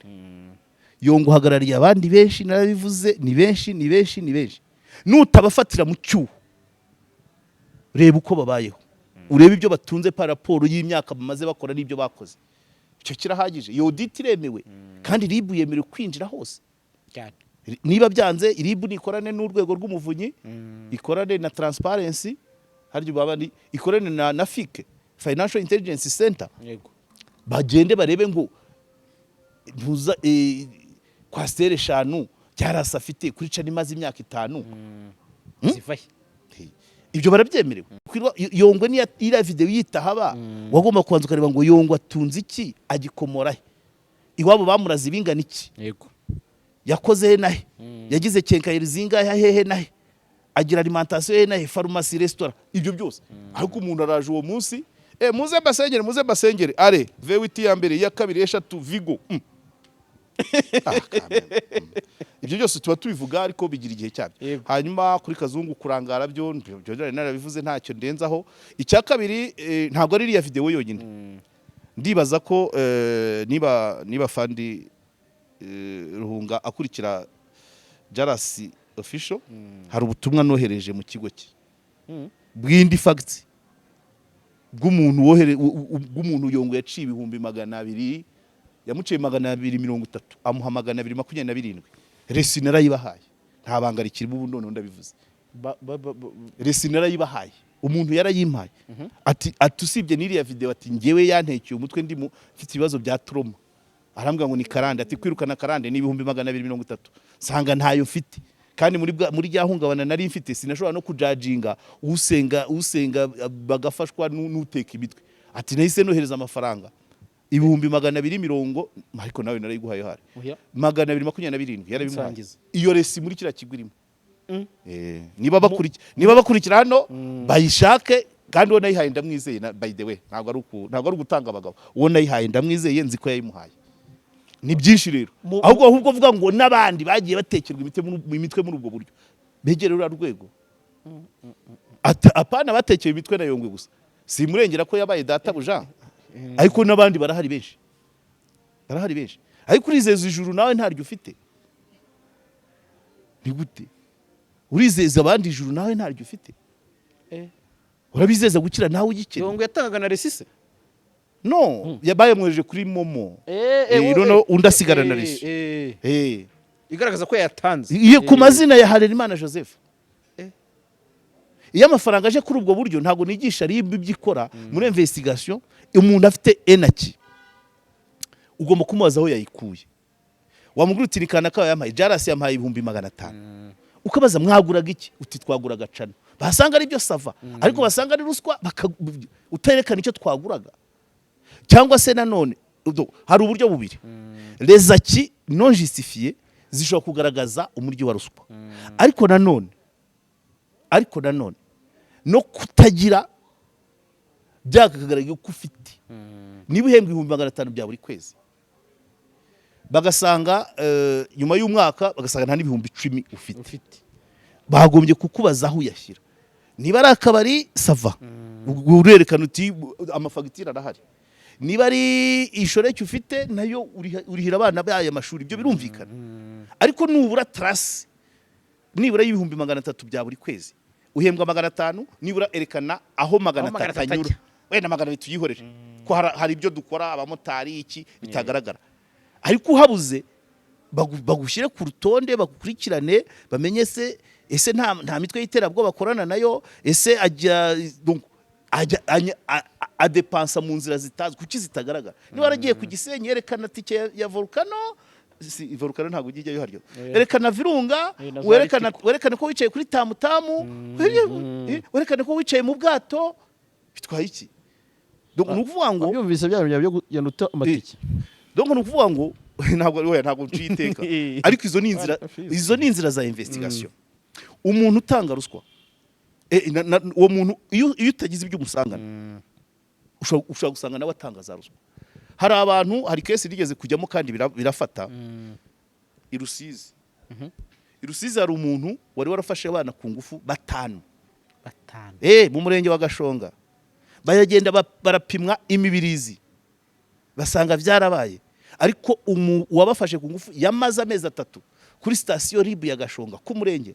Yongwe uhagarariye abandi benshi, narabivuze, ni benshi, ni benshi, ni benshi. Nutabafatira mu cyuho, reba uko babayeho, urebe ibyo batunze par rapport y'imyaka bamaze bakora n'ibyo bakoze, icyo kirahagije. Iyo audit iremewe, kandi RIB yemerewe kwinjira hose. Cyane. Niba byanze, RIB nikorane n'urwego rw'umuvunyi, ikorane na Transparency, harya baba ni ikorane na FIC, Financial Intelligence Center, bagende barebe ngo ntuza coaster eshanu byarasa afite kuri channel imaze imyaka 5. Ziva he? Ibyo barabyemerewe. Yongwe niya iriya video yitahaba, wagomba kubanza ukareba ngo Yongwe atunze iki, agikomora he, iwabo bamuraze ibingana iki, yakoze he na he, yagize quincaillerie zingahe, hehe na he, agira alimentation he na he, farumasi, resitora, ibyo byose. Ariko umuntu araje uwo munsi, muze mbasengere, muze mbasengere, are V8 ya mbere, iya kabiri, eshatu, Vigo. Ah, kameme. Ibyo byose tuba tubivuga, ariko bigira igihe cyabyo. Hanyuma kuri Kazungu, kurangara byo nari narabivuze, ntacyo ndenzaho. Icya kabiri, ntabwo ari iriya video yonyine. Ndibaza ko niba Fandi Ruhunga akurikira Jarasi Official, hari ubutumwa nohereje mu kigo cye bw'indi fact bw'umuntu bw'umuntu Yongo yaciye 200,000, yamuciye 230, amuha 227. Reçu narayibahaye, nta banga rikirimo ubu, noneho ndabivuze. Reçu narayibahaye, umuntu yarayimpaye, ati usibye n'iriya video, ati ngewe yantekeye umutwe, ndimo mfite ibibazo bya trauma, arambwira ngo ni karande, ati kwirukana karande ni 230,000, nsanga ntayo mfite. Kandi muri rya hungabana nari mfite, sinashobora no kujajinga usenga bagafashwa n'uteka imitwe. Ati nahise nohereza amafaranga 220,000, ariko nawe narayiguhaye hari. Oya. 227 yarabimuhaye. Nsangiza. Iyo reçu muri kiriya kigo irimo. Niba bakurikira hano bayishake. Kandi uwo nayihaye ndamwizeye by the way, ntabwo ari ugutanga abagabo. Uwo nayihaye ndamwizeye, nzi ko yayimuhaye. Ni byinshi rero. Ahubwo vuga ngo n'abandi bagiye batekerwa imitwe muri ubwo buryo begere ruriya rwego. Apana batekeye imitwe na Yongwe gusa, simurengera ko yabaye databuja, ariko n'abandi barahari benshi, barahari benshi. Ariko urizeza ijuru nawe ntaryo ufite, ni gute urizeza abandi ijuru nawe ntaryo ufite? Urabizeza gukira nawe ugikena. Yongwe yatangaga na reçu se? No, bayamwohereje kuri MoMo. Noneho undi asigarana reçu. Igaragaza ko yatanze. Iyo ku mazina ya Harerimana Joseph. Iyo amafaranga aje kuri ubwo buryo, ntabwo nigisha RIB ibyo ikora muri investigation. Umuntu afite enaki, ugomba kumubaza aho yayikuye. Wamubwira uti ni kanaka yampaye, Jarasi yampaye 500,000, ukabaza mwaguraga iki, uti twaguraga channel. Basanga ari byo, ça va, ariko basanga ari ruswa uterekana icyo twaguraga. Cyangwa se nanone hari uburyo bubiri: les acquis non justifiés zishobora kugaragaza umuryo wa ruswa, ariko nanone no kutagira byakagaragaye ko ufite. Niba uhembwa 500,000 bya buri kwezi, bagasanga nyuma y'umwaka bagasanga nta n'10,000 ufite, ufite, bagombye kukubaza aho uyashyira. Niba ari akabari, ça va. Urerekana uti amafagitire arahari. Niba ari inshoreke ufite, nayo urihira abana b'aya mashuri, ibyo birumvikana. Ariko nubura trace nibura y'300,000 bya buri kwezi, uhembwa 500, nibura erekana aho magana Aho magana atatu atatu anyura. ajya. Wenda 200 tuyihorere, ko hari ibyo dukora, abamotari, iki, bitagaragara. Ariko uhabuze, bagushyire ku rutonde, bagukurikirane, bamenye se ese nta mitwe y'iterabwoba bakorana nayo, ese ajya, donc, ajya adepansa mu nzira zitazwi, kuki zitagaragara? Niba waragiye ku Gisenyi, yerekana tike ya Volcano. Si Volcano, ntabwo ujya ujyayo haryo. Erekana Virunga. Na za Werekana Ritco. werekane ko wicaye kuri Tamutamu, werekane ko wicaye mu bwato. Bitwaye iki? Donc ni ukuvuga ngo Wabyumvise, bya bintu byo kugenda uta amatike. Donc ni ukuvuga ngo ntabwo, oya, ntabwo nciye iteka, ariko izo ni inzira, izo ni inzira za investigation. Umuntu utanga ruswa, uwo muntu iyo utagize ibyo umusangana, ushobora gusanga nawe atanga za ruswa. Hari abantu, hari case rigeze kujyamo kandi birafata i Rusizi. I Rusizi hari umuntu wari warafashe abana ku ngufu batanu. Batanu? Mu murenge wa Gashonga. Baragenda barapimwa imibirizi, basanga byarabaye. Ariko uwabafashe ku ngufu yamaze amezi 3 kuri sitasiyo RIB ya Gashonga ku murenge.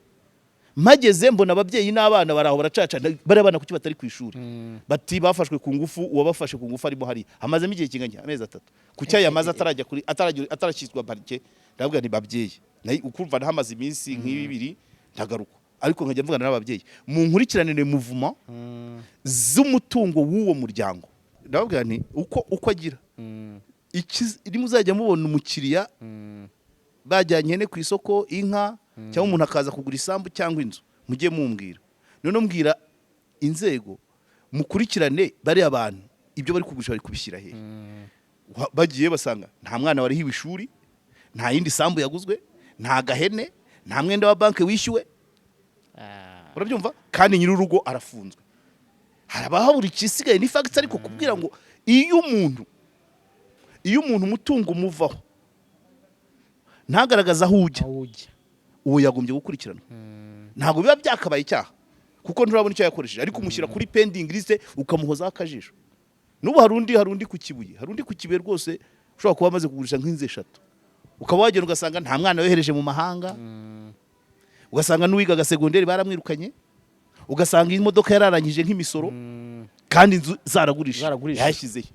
Mpageze mbona ababyeyi n'abana bari aho baracaca. Bariya bana kuki batari ku ishuri? Bati bafashwe ku ngufu, uwabafashe ku ngufu arimo hariya, hamazemo igihe kingana amezi 3. Kuki yamaze atarajya kuri atarashyizwa parike? Ndavuga nti babyeyi, nayo ukumva nahamaze iminsi nk'ibiri ndagaruka, ariko nkajya mvugana n'ababyeyi mu nkurikiranire muvuma z'umutungo w'uwo muryango. Ndababwira nti uko agira iki, nimuzajya mubona umukiriya bajyanye ihene ku isoko, inka, cyangwa umuntu akaza kugura isambu cyangwa inzu, mujye mumbwira. Noneho mbwira inzego, mukurikirane bariya bantu, ibyo bari kugurisha bari kubishyira hehe? Bagiye basanga nta mwana warihiwe ishuri, nta yindi sambu yaguzwe, nta gahene, nta mwenda wa banki wishyuwe. Urabyumva? Kandi nyir'urugo arafunzwe. Haraba buri ikisigaye ni facts. Ariko kubwira ngo iyo umuntu umutungo umuvaho ntagaragaze aho ujya, aho ujya, uwo yagombye gukurikiranwa. Ntabwo biba byakabaye icyaha kuko nturabona icyo yakoresheje, ariko umushyira kuri pending list, ukamuhozaho akajisho. N'ubu hari undi ku Kibuye, hari undi ku Kibuye rwose ushobora kuba amaze kugurisha nk'inzu eshatu, ukaba wagenda ugasanga nta mwana yohereje mu mahanga, ugasanga n'uwigaga segonderi baramwirukanye, ugasanga imodoka yararangije nk'imisoro kandi inzu zaragurishije. Zaragurishije. Yayashyizeyo.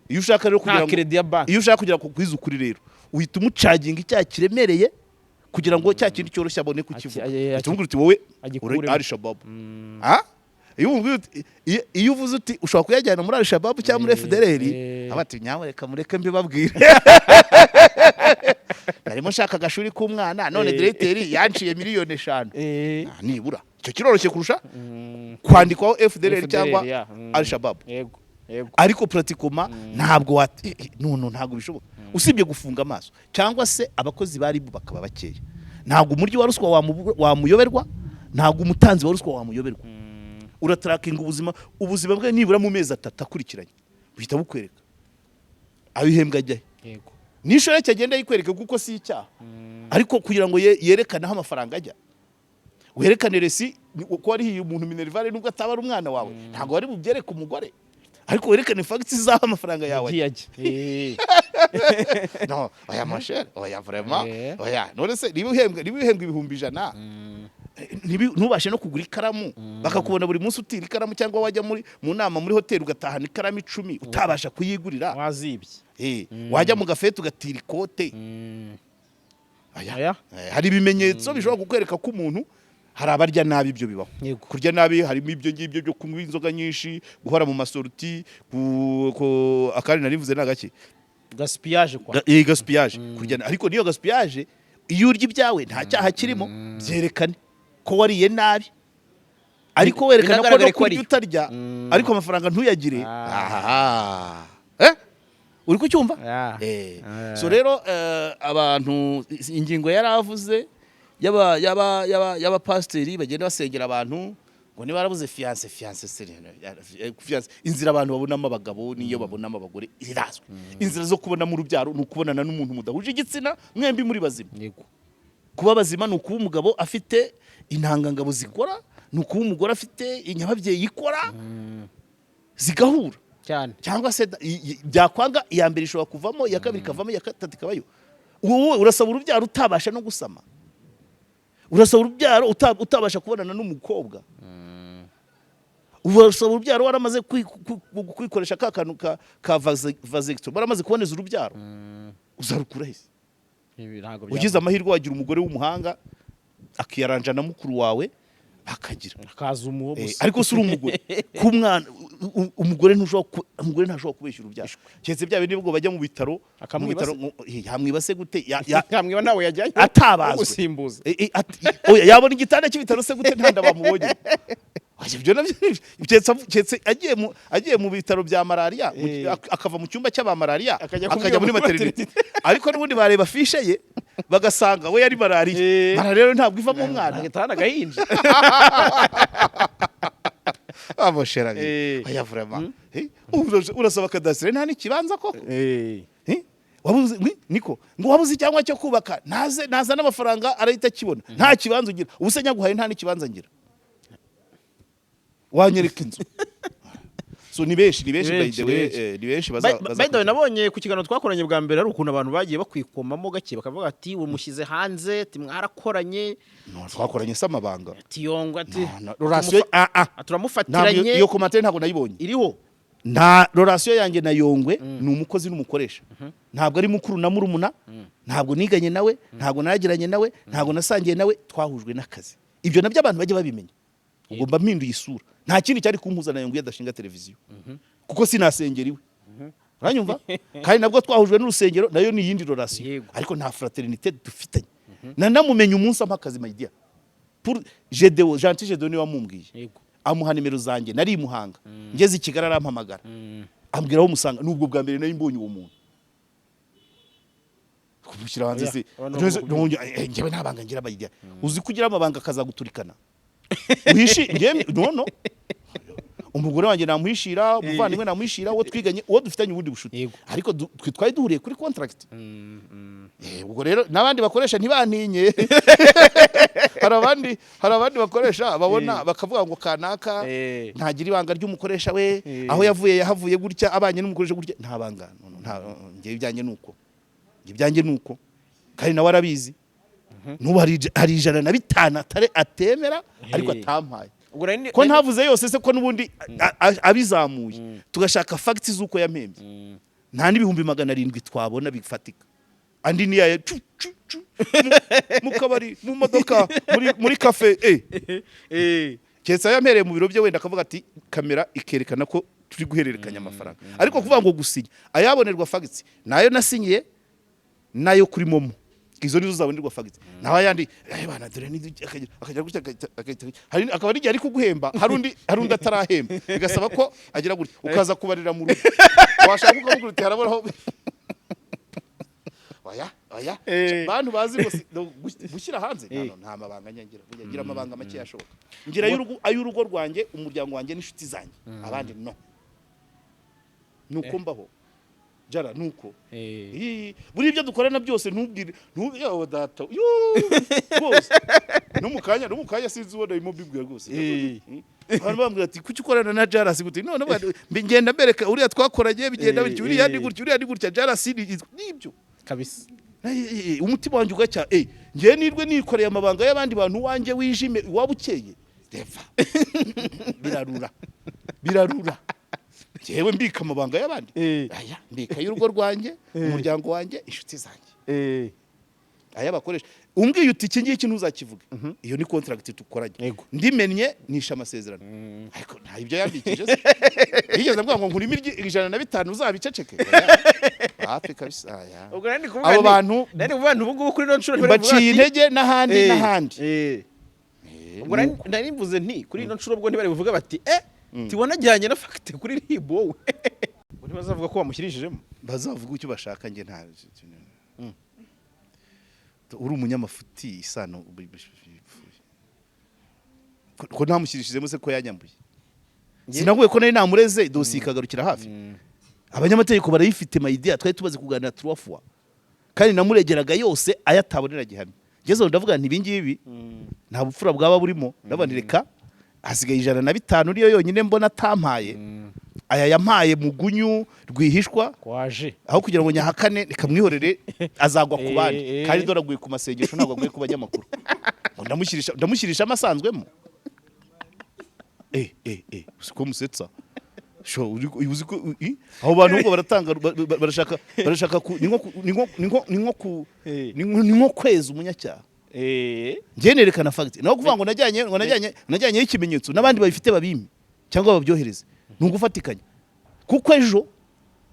Iyo ushaka rero nta kugira ngo crédit ya banki. Iyo ushaka kugira ngo kwiza ukuri rero, uhita umucaginga icyaha kiremereye kugira ngo cya kindi cyoroshye abone kukivuga. Uhita umubwira uti wowe uri agikuremo. Al Shabab. Ah? Iyo umubwiye iyo uvuze uti ushobora kuyajyana muri Al Shabab cyangwa muri FDLR, aba ati nyamuneka mureke mbibabwire, narimo nshaka agashuri k'umwana, none directeur yanciye miliyoni 5. Ah, nibura icyo kiroroshye kurusha kwandikwaho FDLR FDLR, cyangwa ya. Al Shabab. yego yego Ariko pratiquement ntabwo wa no, ntabwo bishoboka, usibye gufunga amaso cyangwa se abakozi ba RIB bakaba bakeya. Ntabwo umuryi wa ruswa wamuyoberwa, ntabwo umutanzi wa ruswa wamuyoberwa. Uratarakinga ubuzima bwe nibura mu mezi 3 akurikiranye, buhita bukwereka ayo uhembwa ajyahe. N'inshoreke agenda yikwereka, kuko si icyaha. Ariko kugira ngo yerekane aho amafaranga ajya, werekane resi ko warihiye umuntu minerval, nubwo ataba ari umwana wawe, ntabwo wari bubyereke umugore, ariko werekane facts z'aho amafaranga yawe yagiye ajya. Ajya. No, oya mon cher, oya vraiment. Oya, none se niba uhembwa 100,000, ntubashe no kugura ikaramu, bakakubona buri munsi utira ikaramu, cyangwa wajya mu nama muri hoteli ugatahana ikaramu 10 utabasha kuyigurira, wazibye. Wajya mu gafete ugatira ikote. Aya. Oya. Hari ibimenyetso bishobora kukwereka ko umuntu, hari abarya nabi, ibyo bibaho. Kurya nabi harimo ibyo ngibyo byo kunywa inzoga nyinshi, guhora mu ma sorties, akandi narivuze ni agaki? Gaspillage kwa. Gaspillage, kurya ariko niyo gaspillage, iyo urya ibyawe nta cyaha kirimo, byerekane ko wariye nabi, ariko werekana ko Binagaragare no ko kurya ariyo. utarya, ariko amafaranga ntuyagire. Ah. Aha, uri kucyumva? Ah. So rero abantu, ingingo yari avuze y'abapasiteri bagenda basengera abantu ngo niba barabuze fiancé, fiancé se, fiancé, inzira abantu babonamo abagabo n'iyo babonamo abagore irazwi. Inzira zo kubonamo urubyaro ni ukubonana n'umuntu mudahuje igitsina, mwembi muri bazima. Kuba bazima ni ukuba umugabo afite intangangabo zikora, ni ukuba umugore afite inyababyeyi ikora. Zigahura. Cyane. Cyangwa se byakwanga, iya mbere ishobora kuvamo, iya kabiri ikavamo, iya gatatu ikabayo. Wowe urasaba urubyaro utabasha no gusama, urasaba urubyaro utabasha kubonana n'umukobwa, urasaba urubyaro waramaze kwikoresha ka kantu ka vasectomy, waramaze kuboneza urubyaro. Uzarukura he? Ibi ntabwo Ugize amahirwe wagira umugore w'umuhanga, akiyaranja na mukuru wawe, bakagira akaza umuwo gusa. Ariko si uri umugore ku mwana, umugore ntushobora umugore ntashobora kubeshya urubyaro, keretse bya bindi ubwo bajya mu bitaro mu Akamwiba bitaro se? Yamwiba se gute? Yamwiba nawe yajyayo Atabazwe. Gusimbuza. Oya, yabona igitanda cy'ibitaro se gute nta nda bamubonye? Oya, ibyo nabyo keretse agiye mu bitaro bya malariya, akava mu cyumba cy'aba malariya, akajya akajya muri muri maternité, ariko n'ubundi bareba fiche ye bagasanga we yari malariya. Malariya rero ntabwo ivamo umwana. Agahita agahinja. Aboshera. Oya, vraiment. Urasaba cadastre nta n'ikibanza koko? Wabuze niko ngo wabuze icyangombwa cyo kubaka, naze naza n'amafaranga arahita akibona, nta kibanza ugira. Ubu se nyaguhaye nta n'ikibanza ngira, wanyereka inzu? So ni benshi, ni benshi. Ni By benshi, the way, ni benshi. ni benshi baza By the way, nabonye ku kiganiro twakoranye bwa mbere hari ukuntu abantu bagiye bakwikomamo gake, bakavuga ati umushyize hanze, ati mwarakoranye. No, twakoranye se amabanga? Ati Yongwe, ati No, relation, ah ah, ntabwo turamufatiranye. Iyo commentaire ntabwo nayibonye. Iriho. Nta relation yanjye na Yongwe, ni umukozi n'umukoresha, ntabwo ari mukuru na murumuna, ntabwo niganye nawe, ntabwo nagiranye nawe, ntabwo nasangiye nawe, twahujwe n'akazi. Ibyo nabyo abantu bajya babimenya. Ubwo mba mpinduye isura. Nta kindi cyari kumpuza na Yongwe adashinga televiziyo, kuko sinasengera iwe, uranyumva? Kandi nabwo twahujwe n'urusengero, nayo ni iyindi relation. Ariko nta fraternité dufitanye. Nanamumenye umunsi ampa akazi, my dear. Pour Gedeo, Gentil Gedeo niwe wamumbwiye. Amuha nimero zanjye, nari i Muhanga, ngeze i Kigali arampamagara, ambwira aho musanga. Nubwo bwa mbere nari mbonye uwo muntu kumushyira hanze Oya, se abantu bagomba njyewe nta banga ngira bayijya. Uzi ko ugira amabanga akazaguturikana uhishi? Njyewe no no umugore wanjye namuhishira, umuvandimwe namuhishira, uwo twiganye, uwo dufitanye ubundi bushuti. Ariko twe twari duhuriye kuri contract. Ubwo rero n'abandi bakoresha ntibantinye. Hari abandi bakoresha babona bakavuga ngo kanaka ntagira ibanga ry'umukoresha we, aho yavuye yahavuye gutya, abanye n'umukoresha gutya, nta banga. No, no, nta. Njyewe ibyanjye nuko, njye ibyanjye nuko, kandi nawe arabizi. N'ubu hari 105 atare atemera, ariko atampaye. Ubwo nari Ko ntavuze yose se, ko n'ubundi abizamuye tugashaka facts z'uko yampembye, nta n'700,000 twabona bifatika. Andi ni yaya cu cu cu mu kabari, mu modoka, muri cafe. Keretse yampereye mu biro bye, wenda akavuga ati kamera ikerekana ko turi guhererekanya amafaranga. Ariko kuvuga ngo gusinya, ayabonerwa facts nayo nasinyiye, nayo kuri MoMo, izo nizo zabonerwa facts. Naho ayandi, bana dore ni akagira gutya, hari akaba ari igihe ari kuguhemba, hari undi atarahemba, bigasaba ko agira gutya, ukaza kubarira mu rugo, washaka ukamubwira uti haraboraho. Oya, oya. Bantu bazi ngo no, gushyira hanze no, nta mabanga nyangira. Burya ngira amabanga make yashoboka. Ngira ay'urugo rwanjye, umuryango wanjye n'inshuti zanjye, abandi no. Nuko mbaho jara, nuko buri ibyo dukorana byose ntubwire yawe data. Yoo, rwose no mu kanya sinzi ubona arimo mbibwira rwose. Abantu bambwira ati kuki ukorana na Jarasi gute? None ngenda mbereka uriya twakoranye bigenda bityo, uriya ni gutya, uriya ni gutya, Jarasi nibyo. Kabisa. Umutima wanjye ugacya. Ngewe nirwe nikoreye amabanga y'abandi bantu, wanjye wijime waba ukeye reva, birarura, birarura. Ngewe mbika amabanga y'abandi? Aya mbika y'urugo rwanjye, umuryango wanjye, inshuti zanjye. Aya bakoresha, umbwiye uti iki ngiki ntuzakivuge, iyo ni contract dukoranye. Ndimennye nishe amasezerano, ariko nta ibyo yambikije se yigeze ambwira ngo nkurimo 105 uzabiceceke? Oya. Hafi kabisa, aya. Ubwo nari ndi kuvuga Abo bantu nari ndi kuvuga nti ubu ngubu kuri ino nshuro ntibari kuvuga baciye ati- intege n'ahandi n'ahandi. Ubwo nari mvuze nti kuri ino nshuro ubwo ntibari buvuge bati tibonajyanye na fact kuri RIB wowe. Ubwo ntibazavuga ko wamushyirijemo. Bazavuga icyo bashaka, njye nta uri umunyamafuti isano ko ntamushyirishijemo se ko yanyambuye? Sinavuye ko nari namureze, dosiye ikagarukira hafi, abanyamategeko barayifite. My dear, twari tumaze kuganira trois fois, kandi namuregeraga yose ayatabonera gihamya. Ngeze aho ndavuga nti ibi ngibi nta bupfura bwaba burimo. Ndavuga nti reka, hasigaye 105 niyo yonyine mbona atampaye. Aya yampaye mugunyu rwihishwa. Kwaje. Aho kugira ngo nyahakane, reka mwihorere, azagwa ku bandi. Kandi dore aguye ku masengesho, ntabwo aguye ku banyamakuru. Ngo ndamushyirishamo asanzwemo. Uzi ko musetsa? Sho, uzi ko abo bantu ahubwo baratanga, barashaka ni nko ni nko kweza umunyacyaha. Njye nerekana fact, naho kuvuga ngo najyanyeho ikimenyetso n'abandi babifite babime cyangwa babyohereze, ni ugufatikanya, kuko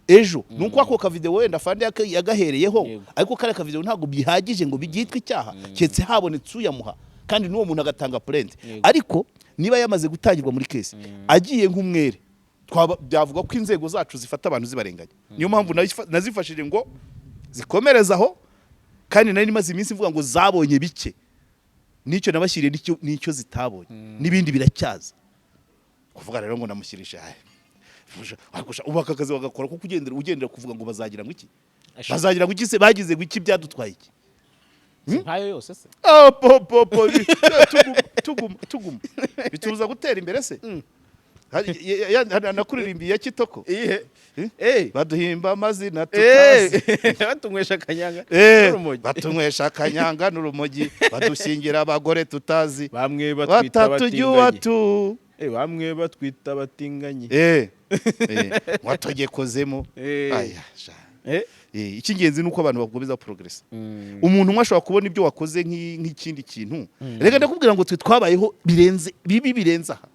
ejo ni uko ako kavideo wenda fande yagahereyeho. Ariko kariya kavideo ntabwo bihagije ngo byitwe icyaha, keretse habonetse uyamuha kandi n'uwo muntu agatanga plainte. Ariko niba yamaze gutangirwa muri case, agiye nk'umwere, byavuga ko inzego zacu zifata abantu zibarenganya. Niyo mpamvu nazifashije ngo zikomereze aho, kandi nari maze iminsi mvuga ngo zabonye bike, n'icyo nabashyiriye n'icyo zitabonye, n'ibindi biracyaza. Kuvuga rero ngo namushyirisha, ay, ariko sha, ubu aka kazi bagakora kuko ugendera kuvuga ngo bazagira ngo iki? Bazagira ngo iki se? Bagize ngo iki? Byadutwaye iki? Nkayo yose se? Ah, po po po, tuguma tuguma tuguma bitubuza gutera imbere se? Nakuririmbiye ya Kitoko. Iyihe? Eh? Baduhimba amazina tutazi. Batunywesha akanyanga n'urumogi. Batunywesha akanyanga n'urumogi, badushyingira abagore tutazi. Bamwe batwita batatujya abatinganyi. Uwatu. Bamwe batwita abatinganyi. Watogekozemo. Aya, sha. Icy'ingenzi ni uko abantu bakomeza progress. Umuntu umwe ashobora kubona ibyo wakoze nk'ikindi kintu. Reka ndakubwira ngo twe twabayeho birenze bibi, birenze aha.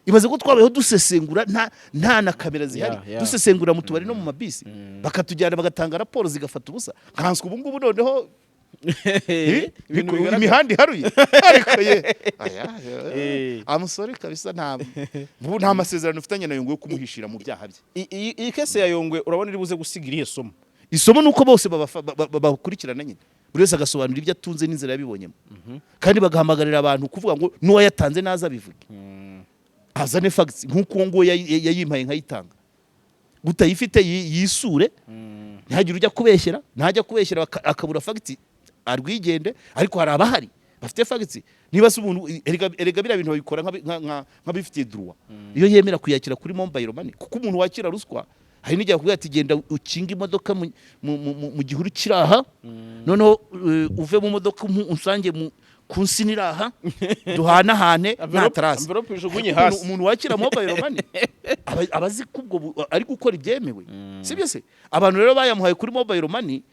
Ibaze ko twabayeho dusesengura nta na kamera zihari, dusesengura mu tubari no mu mabisi, bakatujyana bagatanga raporo zigafata ubusa, nkanswe ubu ngubu noneho. Ibintu bigaragara. Imihanda iharuye, ariko ye aya. Amusore kabisa, nta masezerano ufitanye na Yongwe yo kumuhishira mu byaha bye. Iyi case ya Yongwe, urabona iri buze gusiga irihe somo? Isomo ni uko bose babakurikirana nyine, buri wese agasobanura ibyo atunze n'inzira yabibonyemo, kandi bagahamagarira abantu kuvuga ngo n'uwayatanze naza abivuge, azane facts nk'uko uwo nguwo yayimpaye nkayitanga. Utayifite yisure, ntihagire ujya kubeshyera. Ntajya kubeshyera akabura facts, arwigende. Ariko hari abahari bafite facts. Niba se umuntu, erega biriya bintu babikora nk'abifitiye droit iyo yemera kuyakira kuri mobile money, kuko umuntu wakira ruswa hari n'igihe akubwira ati: "Genda ukinge imodoka mu gihuru kiri aha, noneho uve mu modoka unsange ku nsina iri aha, duhanahane nta trace." Envelope ijugunye Ariko hasi. Umuntu wakira mobile money aba azi ko ubwo ari gukora ibyemewe, sibyo se? Abantu rero bayamuhaye kuri mobile money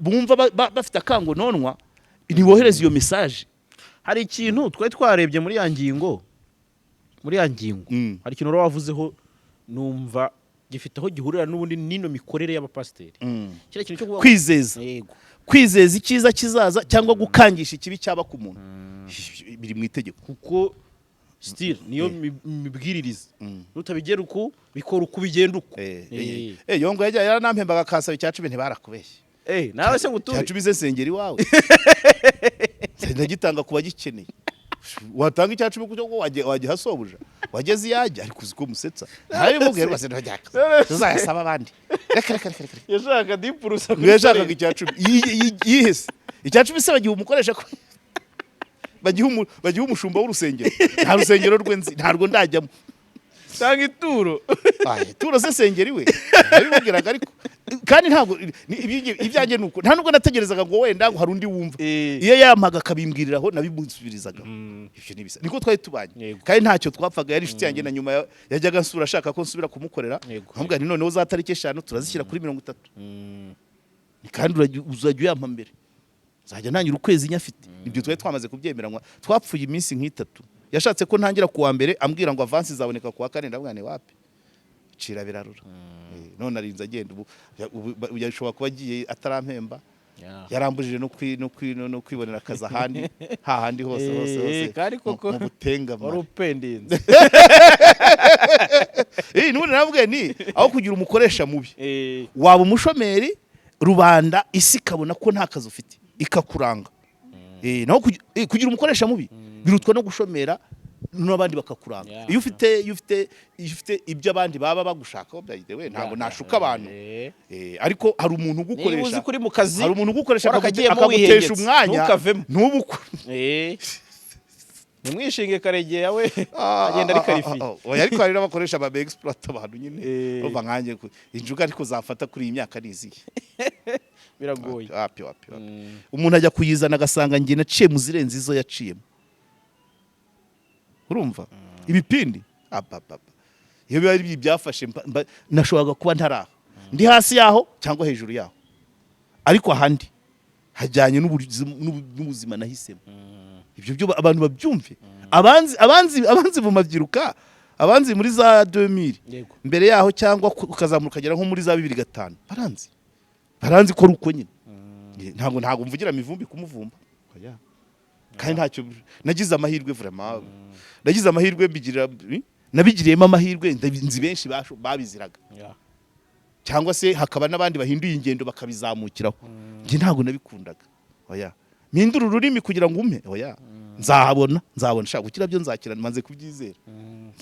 bumva bafite akangononwa, ntibohereze iyo message. Hari ikintu twari twarebye muri ya ngingo. Hari ikintu wari wavuzeho numva gifite aho gihurira n'ubundi n'ino mikorere y'abapasiteri, kiriya kintu cyo kuvuga ngo- Kwizeza. Yego. Kwizeza icyiza kizaza cyangwa gukangisha ikibi cyaba ku muntu biri mu itegeko. Kuko still niyo mibwiririze, nutabigera uku, bikora uku, bigenda uku. Yongwe yajya yaranampembaga akansaba icya 10, ntibarakubeshye. Nawe se nguture? Icya 10 ze nsengera iwawe? Ndagitanga ku bagikeneye. Watanga icya 10 kuko wagiha sobuja wageze iyo ajya. Ariko uzi ko musetsa? Ntabimubwiye rwose, ntajya tuzayasaba abandi. Reka reka reka reka. Yashakaga dipurusa. Ngo yashakaga icya 10. Yihese icya 10 se bagiha umukoresha ko bagiha umushumba w'urusengero? Nta rusengero rwe nzi, ntarwo ndajyamo. Tanga ituro. Aye, turo se sengeri we? Nabimubwiraga, ariko kandi ntabwo ibyanjye ni uko nta nubwo nategerezaga ngo wenda ngo hari undi wumva. Iyo yampaga akabimbwiriraho, nabimusubirizaga. Ibyo ni bisa niko twari tubanye. Kandi ntacyo twapfaga, yari inshuti yanjye. Na nyuma yajyaga ansura ashaka ko nsubira kumukorera. Nkamubwira nti: "Noneho za tariki 5 turazishyira kuri 30, kandi uzajya uyampa mbere, nzajya ntangira ukwezi nyafite." Ibyo twari twamaze kubyemeranywa. Twapfuye iminsi nk'itatu. Yashatse ko ntangira kuwa mbere, ambwira ngo avance izaboneka kuwa kane. Ndavuga nti: "Wapi, cira birarura." None arinze agenda. Ubu yashobora kuba agiye atarampemba. Yarambujije no kwibonera akazi ahandi hahandi hose hose hose. Kandi koko mu butengamare. Wari upendinze. N'ubundi navuga ni aho kugira umukoresha mubi, waba umushomeri, rubanda isi ikabona ko nta kazi ufite, ikakuranga. Naho kugira umukoresha mubi birutwa no gushomera n'abandi bakakuranga. Iyo ufite ibyo abandi baba bagushakaho, by the way, ntabwo nashuka abantu. Ariko hari umuntu Niba uzi ugukoresha ko uri mu kazi, hari umuntu ugukoresha warakagiyemo akagutesha wihengetse, umwanya ntukavemo. ntubu. Nimwishinge Karegeya we agenda ari qualifié. Oya, ariko hari n'abakoresha ba exploit abantu nyine. Eh. Urumva nkanjye injuga ariko zafata kuri iyi myaka ni izihe? Biragoye. Wapi, wapi, wapi. Umuntu ajya kuyizana agasanga njye naciye mu zirenze izo yaciyemo. Urumva ibipindi, abababa, iyo biba ari ibyafashe nashoboraga kuba ntaraha, ndi hasi yaho cyangwa hejuru yaho, ariko ahandi hajyanye n'ubuzima nahisemo. Ibyo byo abantu babyumve. Abanzi mu mabyiruka, abanzi muri za 2000, mbere yaho, cyangwa ukazamuka ukagera nko muri za 2005, baranzi ko ari uko nyine. Ntabwo mvugira mivumbi kumuvumba. Oya. Kandi ntacyo, nagize amahirwe, vraiment nagize amahirwe, mbigirira, nabigiriyemo amahirwe. Nzi benshi babiziraga, cyangwa se hakaba n'abandi bahinduye ingendo bakabizamukiraho. Njye ntabwo nabikundaga, oya. Mpindura ururimi kugira ngo umpe, oya. Nzahabona, nzabona shaka gukira byo, nzakira, maze kubyizera,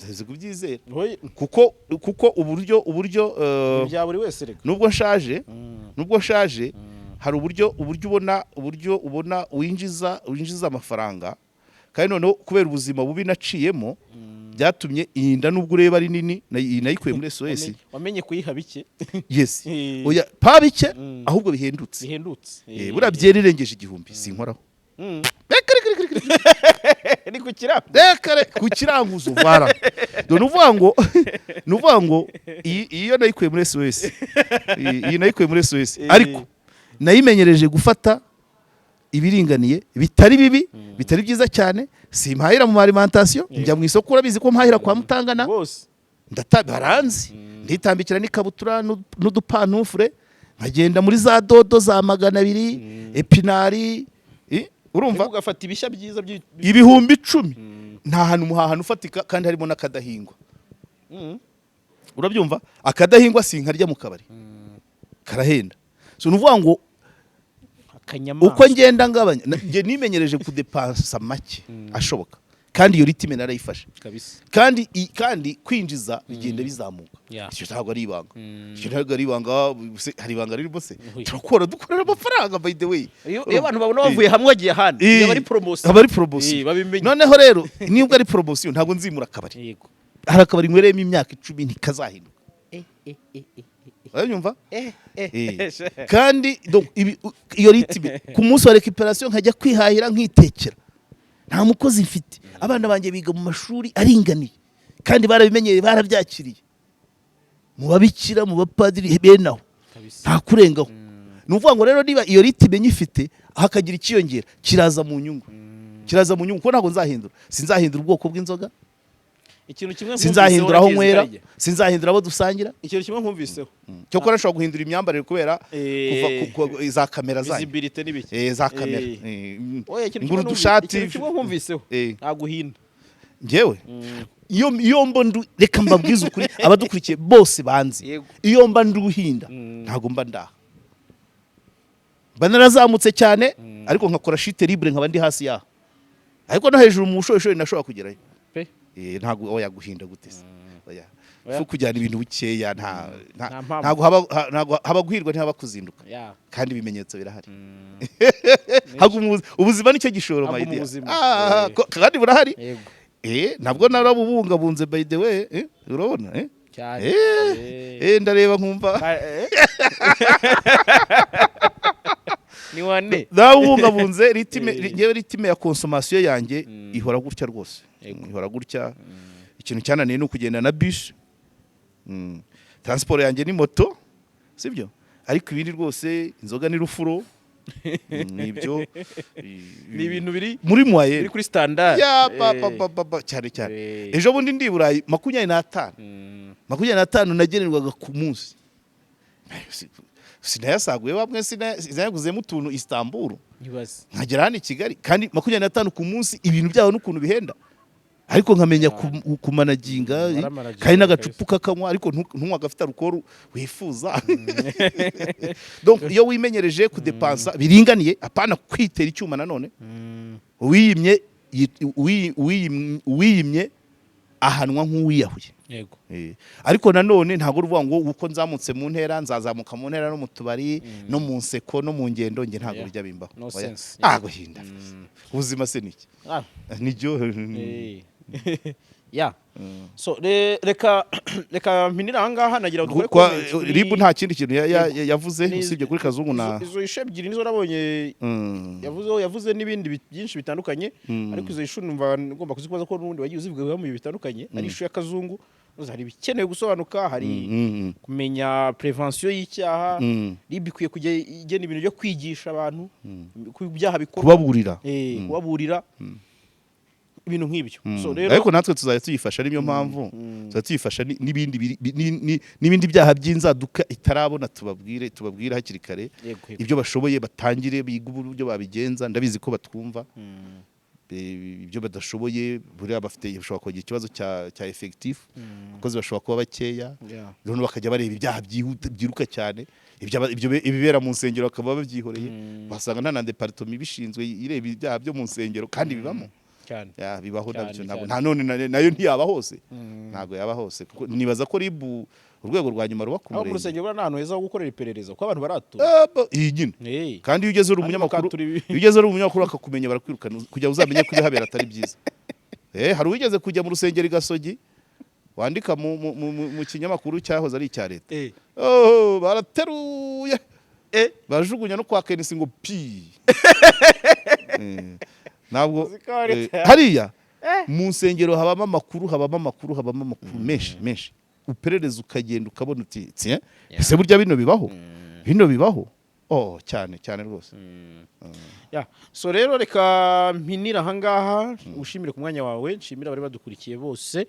nze kubyizera. Oye, Kuko uburyo bya buri wese reka. Nubwo nshaje, hari uburyo ubona winjiza amafaranga. Kandi noneho kubera ubuzima bubi naciyemo, byatumye iyi nda, nubwo ureba ari nini, iyi nayikuye muri SOS. Wamenye kuyiha bike. Yes. Eh. Oya, pa bike, ahubwo bihendutse. Bihendutse. Eh, buriya byeri irengeje 1000 sinkoraho. Reka, reka, reka, reka. Ni ku kirango. Reka reka, ku kiranguzo vara. Dore ni uvuga ngo iyi iyo nayikuye muri SOS. Iyi nayikuye muri SOS. Eh. Ariko nayimenyereje gufata ibiringaniye, bitari bibi, bitari byiza cyane. Simpahira mu alimentation, njya mu isoko, urabizi ko mpahira kwa Mutangana. Rwose. Ndata baranzi, nditambikira n'ikabutura n'udupantufure, nkagenda muri za dodo za 200, épinards, urumva? Ugafata ibishya byiza 10,000 nta hantu muhahano ufatika, kandi harimo n'akadahingwa. Urabyumva, akadahingwa sinkarya mu kabari, karahenda. So ni ukuvuga ngo akanyamaswa. Uko ngenda ngabanya, njye nimenyereje kudepansa make ashoboka, kandi iyo rythme narayifashe. Kandi kwinjiza bigenda bizamuka. Icyo ntabwo ari ibanga, icyo ntabwo ari ibanga. Se, hari ibanga ririmo se? Oya. Turakora, dukorera amafaranga, by the way. Iyo abantu babona bavuye hamwe bagiye ahandi, yaba ari promotion. Aba ari promotion. Eh, babimenye. Noneho rero nubwo ari promotion, ntabwo nzimura akabari. Hari akabari nywereyemo imyaka 10, ntikazahinduka. Urabyumva? Eh. Kandi donc iyo rythme, ku munsi wa récupération nkajya kwihahira, nkitekera, nta mukozi mfite. Abana banjye biga mu mashuri aringaniye kandi barabimenyereye, barabyakiriye, mu babikira, mu bapadiri, bene aho. Nta kurengaho. Ni ukuvuga ngo rero niba iyo rythme nyifite, hakagira ikiyongera, kiraza mu nyungu, kiraza mu nyungu, kuko ntabwo nzahindura, sinzahindura ubwoko bw'inzoga. Ikintu kimwe Sinzahindura aho nkumviseho nywera, Karegeya. sinzahindura abo dusangira. Ikintu kimwe nkumviseho. Cyokora nshobora guhindura imyambarire kubera Eh, kuva za kamera zanyu. Visibility n'ibiki. Eh, za kamera. Eh. Eh, Oya, ikintu ngura kimwe udushati. ikintu kimwe nkumviseho, Eh. nta guhinda. Njyewe iyo mba ndu, reka mbabwize ukuri, abadukurikiye bose banzi, iyo mba nduhinda, ntabwo mba ndaha, mba narazamutse cyane, ariko nkakora chute libre, nkaba ndi hasi yaho, ariko no hejuru mu bushorishori nashobora kugerayo. Pe. Eh, ntabwo, oya, guhinda gute se? Oya. Oya. Fu kujyana ibintu bukeya, nta Nta mpamvu. Ntabwo haba guhirwa, ntihaba kuzinduka. Kandi ibimenyetso birahari. Haguma ubuzima, nicyo gishoro, my Haguma dear. ubuzima. Ah, Eh. kandi burahari. Yego. Eh, ntabwo narabubungabunze, by the way. Eh, urabona, eh? Cyane. Eh, Eh. eh, ndareba nkumva. Ah, eh. Ni wane. Narabubungabunze rythme. Eh. Ngewe rythme ya consommation yanjye ihora gutya rwose. Yego. Ihora gutya. Ikintu cyananiye ni ukugenda na bus. Transport yanjye ni moto, sibyo? Ariko ibindi rwose, inzoga ni rufuro. Nibyo. Ni ibintu biri muri moyenne. Biri kuri standard. Ya ba Eh. ba ba ba ba, cyane cyane. Eh. Ejo bundi ndi i Burayi, 25, 25 nagenerwaga ku munsi. Sinayasaguye bamwe, sinayaguzemo utuntu Istanbul. Ntibaze. Nkagera hano i Kigali, kandi 25 ku munsi, ibintu byabo n'ukuntu bihenda, ariko nkamenya kumanaginga. Waramanaginga. Kandi n'agacupa ukakanywa, ariko ntunywe agafite alcool wifuza. Donc iyo wimenyereje kudepansa biringaniye, apana kwitera icyuma nanone, uwiyimye uwiyimye. Ahanwa nk'uwiyahuye. Ariko nanone ntabwo uruvuga ngo uko nzamutse mu ntera, nzazamuka mu ntera no mu tubari no mu nseko no mu ngendo. Njye ntabwo bijya bimbaho. No Oya. sense. Ah, guhinda ubuzima se niki? Nibyo. Yeah, so reka mpinire ahangaha, nagira ngo dukore comments RIB nta kindi kintu yavuze usibye kuri Kazungu na Izo issue ebyiri nizo nabonye yavuze n'ibindi byinshi bitandukanye, ariko izo issue numva ngomba kuzikubaza ko n'ubundi wagiye uzivugaho mu bihe bitandukanye. Ari issue ya Kazungu, hari ibikenewe gusobanuka, hari kumenya prévention y'icyaha. RIB ikwiye kujya igena ibintu byo kwigisha abantu ku byaha bikorwa. Kubaburira. Kubaburira, ibintu nk'ibyo. So rero Ariko natwe tuzajya tuyifasha, niyo mpamvu tuzajya tuyifasha n'ibindi byaha by'inzaduka itarabona, tubabwire hakiri kare. Yego. Ibyo bashoboye batangire bige uburyo babigenza. Ndabizi ko batwumva. Ibyo badashoboye, buriya bafite, bashobora kugira ikibazo cya effectif, abakozi bashobora kuba bakeya. Noneho bakajya bareba ibyaha byihuta, byiruka cyane, ibyo ibibera mu nsengero bakaba babyihoreye. Basanga nta na département ibishinzwe ireba ibyaha byo mu nsengero, kandi bibamo. Cyane. Ya, bibaho. Cyane, nabyo ntabwo cyane. nta none nayo ntiyaba hose, ntabwo yaba hose, kuko nibaza ko RIB urwego rwa nyuma ruba ku Aho mu murenge. rusengero buriya ni ahantu heza ho gukorera iperereza kuko abantu baratura. Iyi nyine. Kandi iyo ugeze uri Kandi umunyamakuru, bakatura iyo ugeze uri umunyamakuru bakakumenya, barakwirukana kugira ngo uzamenye ko ibihabera atari byiza. Hari uwigeze kujya mu rusengero i Gasogi wandika mu kinyamakuru cyahoze ari icya leta. Oh, barateruye, barajugunya no kwa Kenisi ngo pi. Ntabwo Uzi ko hari hariya mu nsengero habamo amakuru, habamo amakuru, habamo amakuru menshi menshi. Uperereza ukagenda ukabona uti: "Tiens, ese burya bino bibaho, bino bibaho?" Oh, cyane cyane rwose. Yeah. So rero reka mpinire ahangaha, ushimire ku mwanya wawe, nshimire abari badukurikiye bose,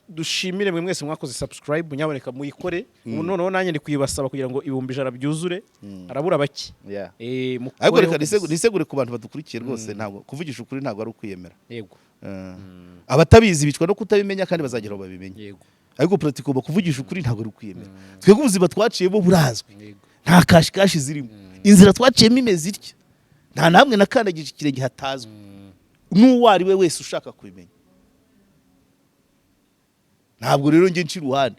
dushimire mwe mwese mwakoze subscribe. Nyaboneka muyikore ubu. Noneho nanjye ndi kuyibasaba kugira ngo 100,000 byuzure, arabura bake. Ariko Mukoreho reka kabisa. nisegure ku bantu badukurikiye rwose. Ntabwo kuvugisha ukuri ntabwo ari ukwiyemera. Abatabizi bicwa no kutabimenya, kandi bazagera aho babimenye. Ariko pratique, kuvugisha ukuri ntabwo ari ukwiyemera. Twebwe ubuzima twaciyemo burazwi. Nta kashikashi zirimo. Inzira twaciyemo imeze itya, nta namwe nakandagije ikirenge hatazwi n'uwo ari we wese ushaka kubimenya. Ntabwo rero njye nca iruhande.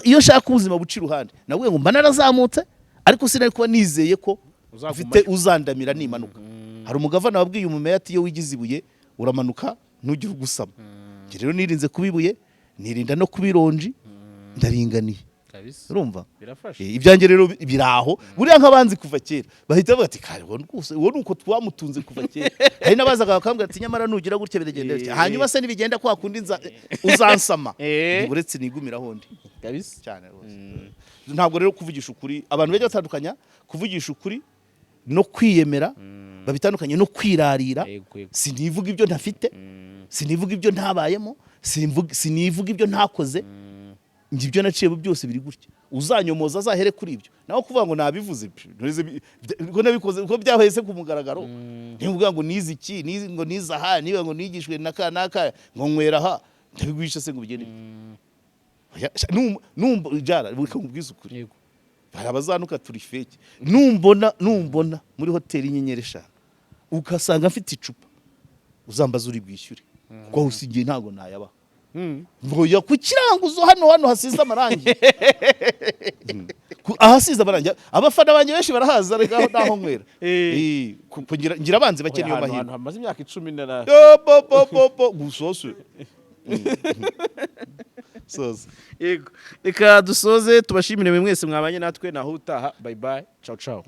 Iyo nshaka ubuzima buca iruhande, nawe ngo mba narazamutse, ariko sinari kuba nizeye ko Uzagumayo. mfite uzandamira nimanuka. Hari umugavana wabwiye umumeya ati: "Iyo wigize ibuye uramanuka ntugire ugusama." Njye rero nirinze kuba ibuye, nirinda no kuba ironji, ndaringaniye. Kabisa. Urumva? Birafasha. Ibyanjye rero biri aho. Buriya nk'abanzi kuva kera bahita bavuga ati: "Kare uwo rwose, uwo ni uko twamutunze kuva kera." Hari n'abazaga bakambwira ati: "Nyamara nugira gutya biragenda bitya." Hanyuma se nibigenda kwa kundi uzansama? Uretse nigumiraho ndi. Kabisa. Cyane rwose. Ntabwo rero kuvugisha ukuri, abantu bajya batandukanya kuvugisha ukuri no kwiyemera, babitandukanye no kwirarira. Yego, yego. Sinivuga ibyo ntafite, sinivuga ibyo ntabayemo, sinivuga ibyo ntakoze. Njye ibyo naciyemo byose biri gutya, uzanyomoza azahere kuri ibyo. Naho kuvuga ngo nabivuze, ntureze ko nabikoze ko byaheze ku mugaragaro. Ntivuga ngo nize iki, nize ngo nize aha, niba ngo nigishwe na ka naka, ngo nywera aha, ndabiguhisha se ngo bigende bite? Oya, sha, numva jara reka nkubwize ukuri. Hari abazanuka turi fake. Numbona muri hoteli inyenyeri 5 ugasanga mfite icupa, uzambaza uri bwishyure, kuko aho usigiye ntabwo nayabaha. Ngoya ku kiranguzo hano hasize amarangi. Ahasize amarangi abafana banjye benshi barahaza, reka aho naho nywera. Ngira abanzi bake, niyo Ahantu mahirwe. hamaze imyaka 10 na Yo, bo bo bo bo gusose soza. Yego, reka dusoze, tubashimire mwe mwese mwabanye natwe. Naho utaha, bye bye, ciao ciao.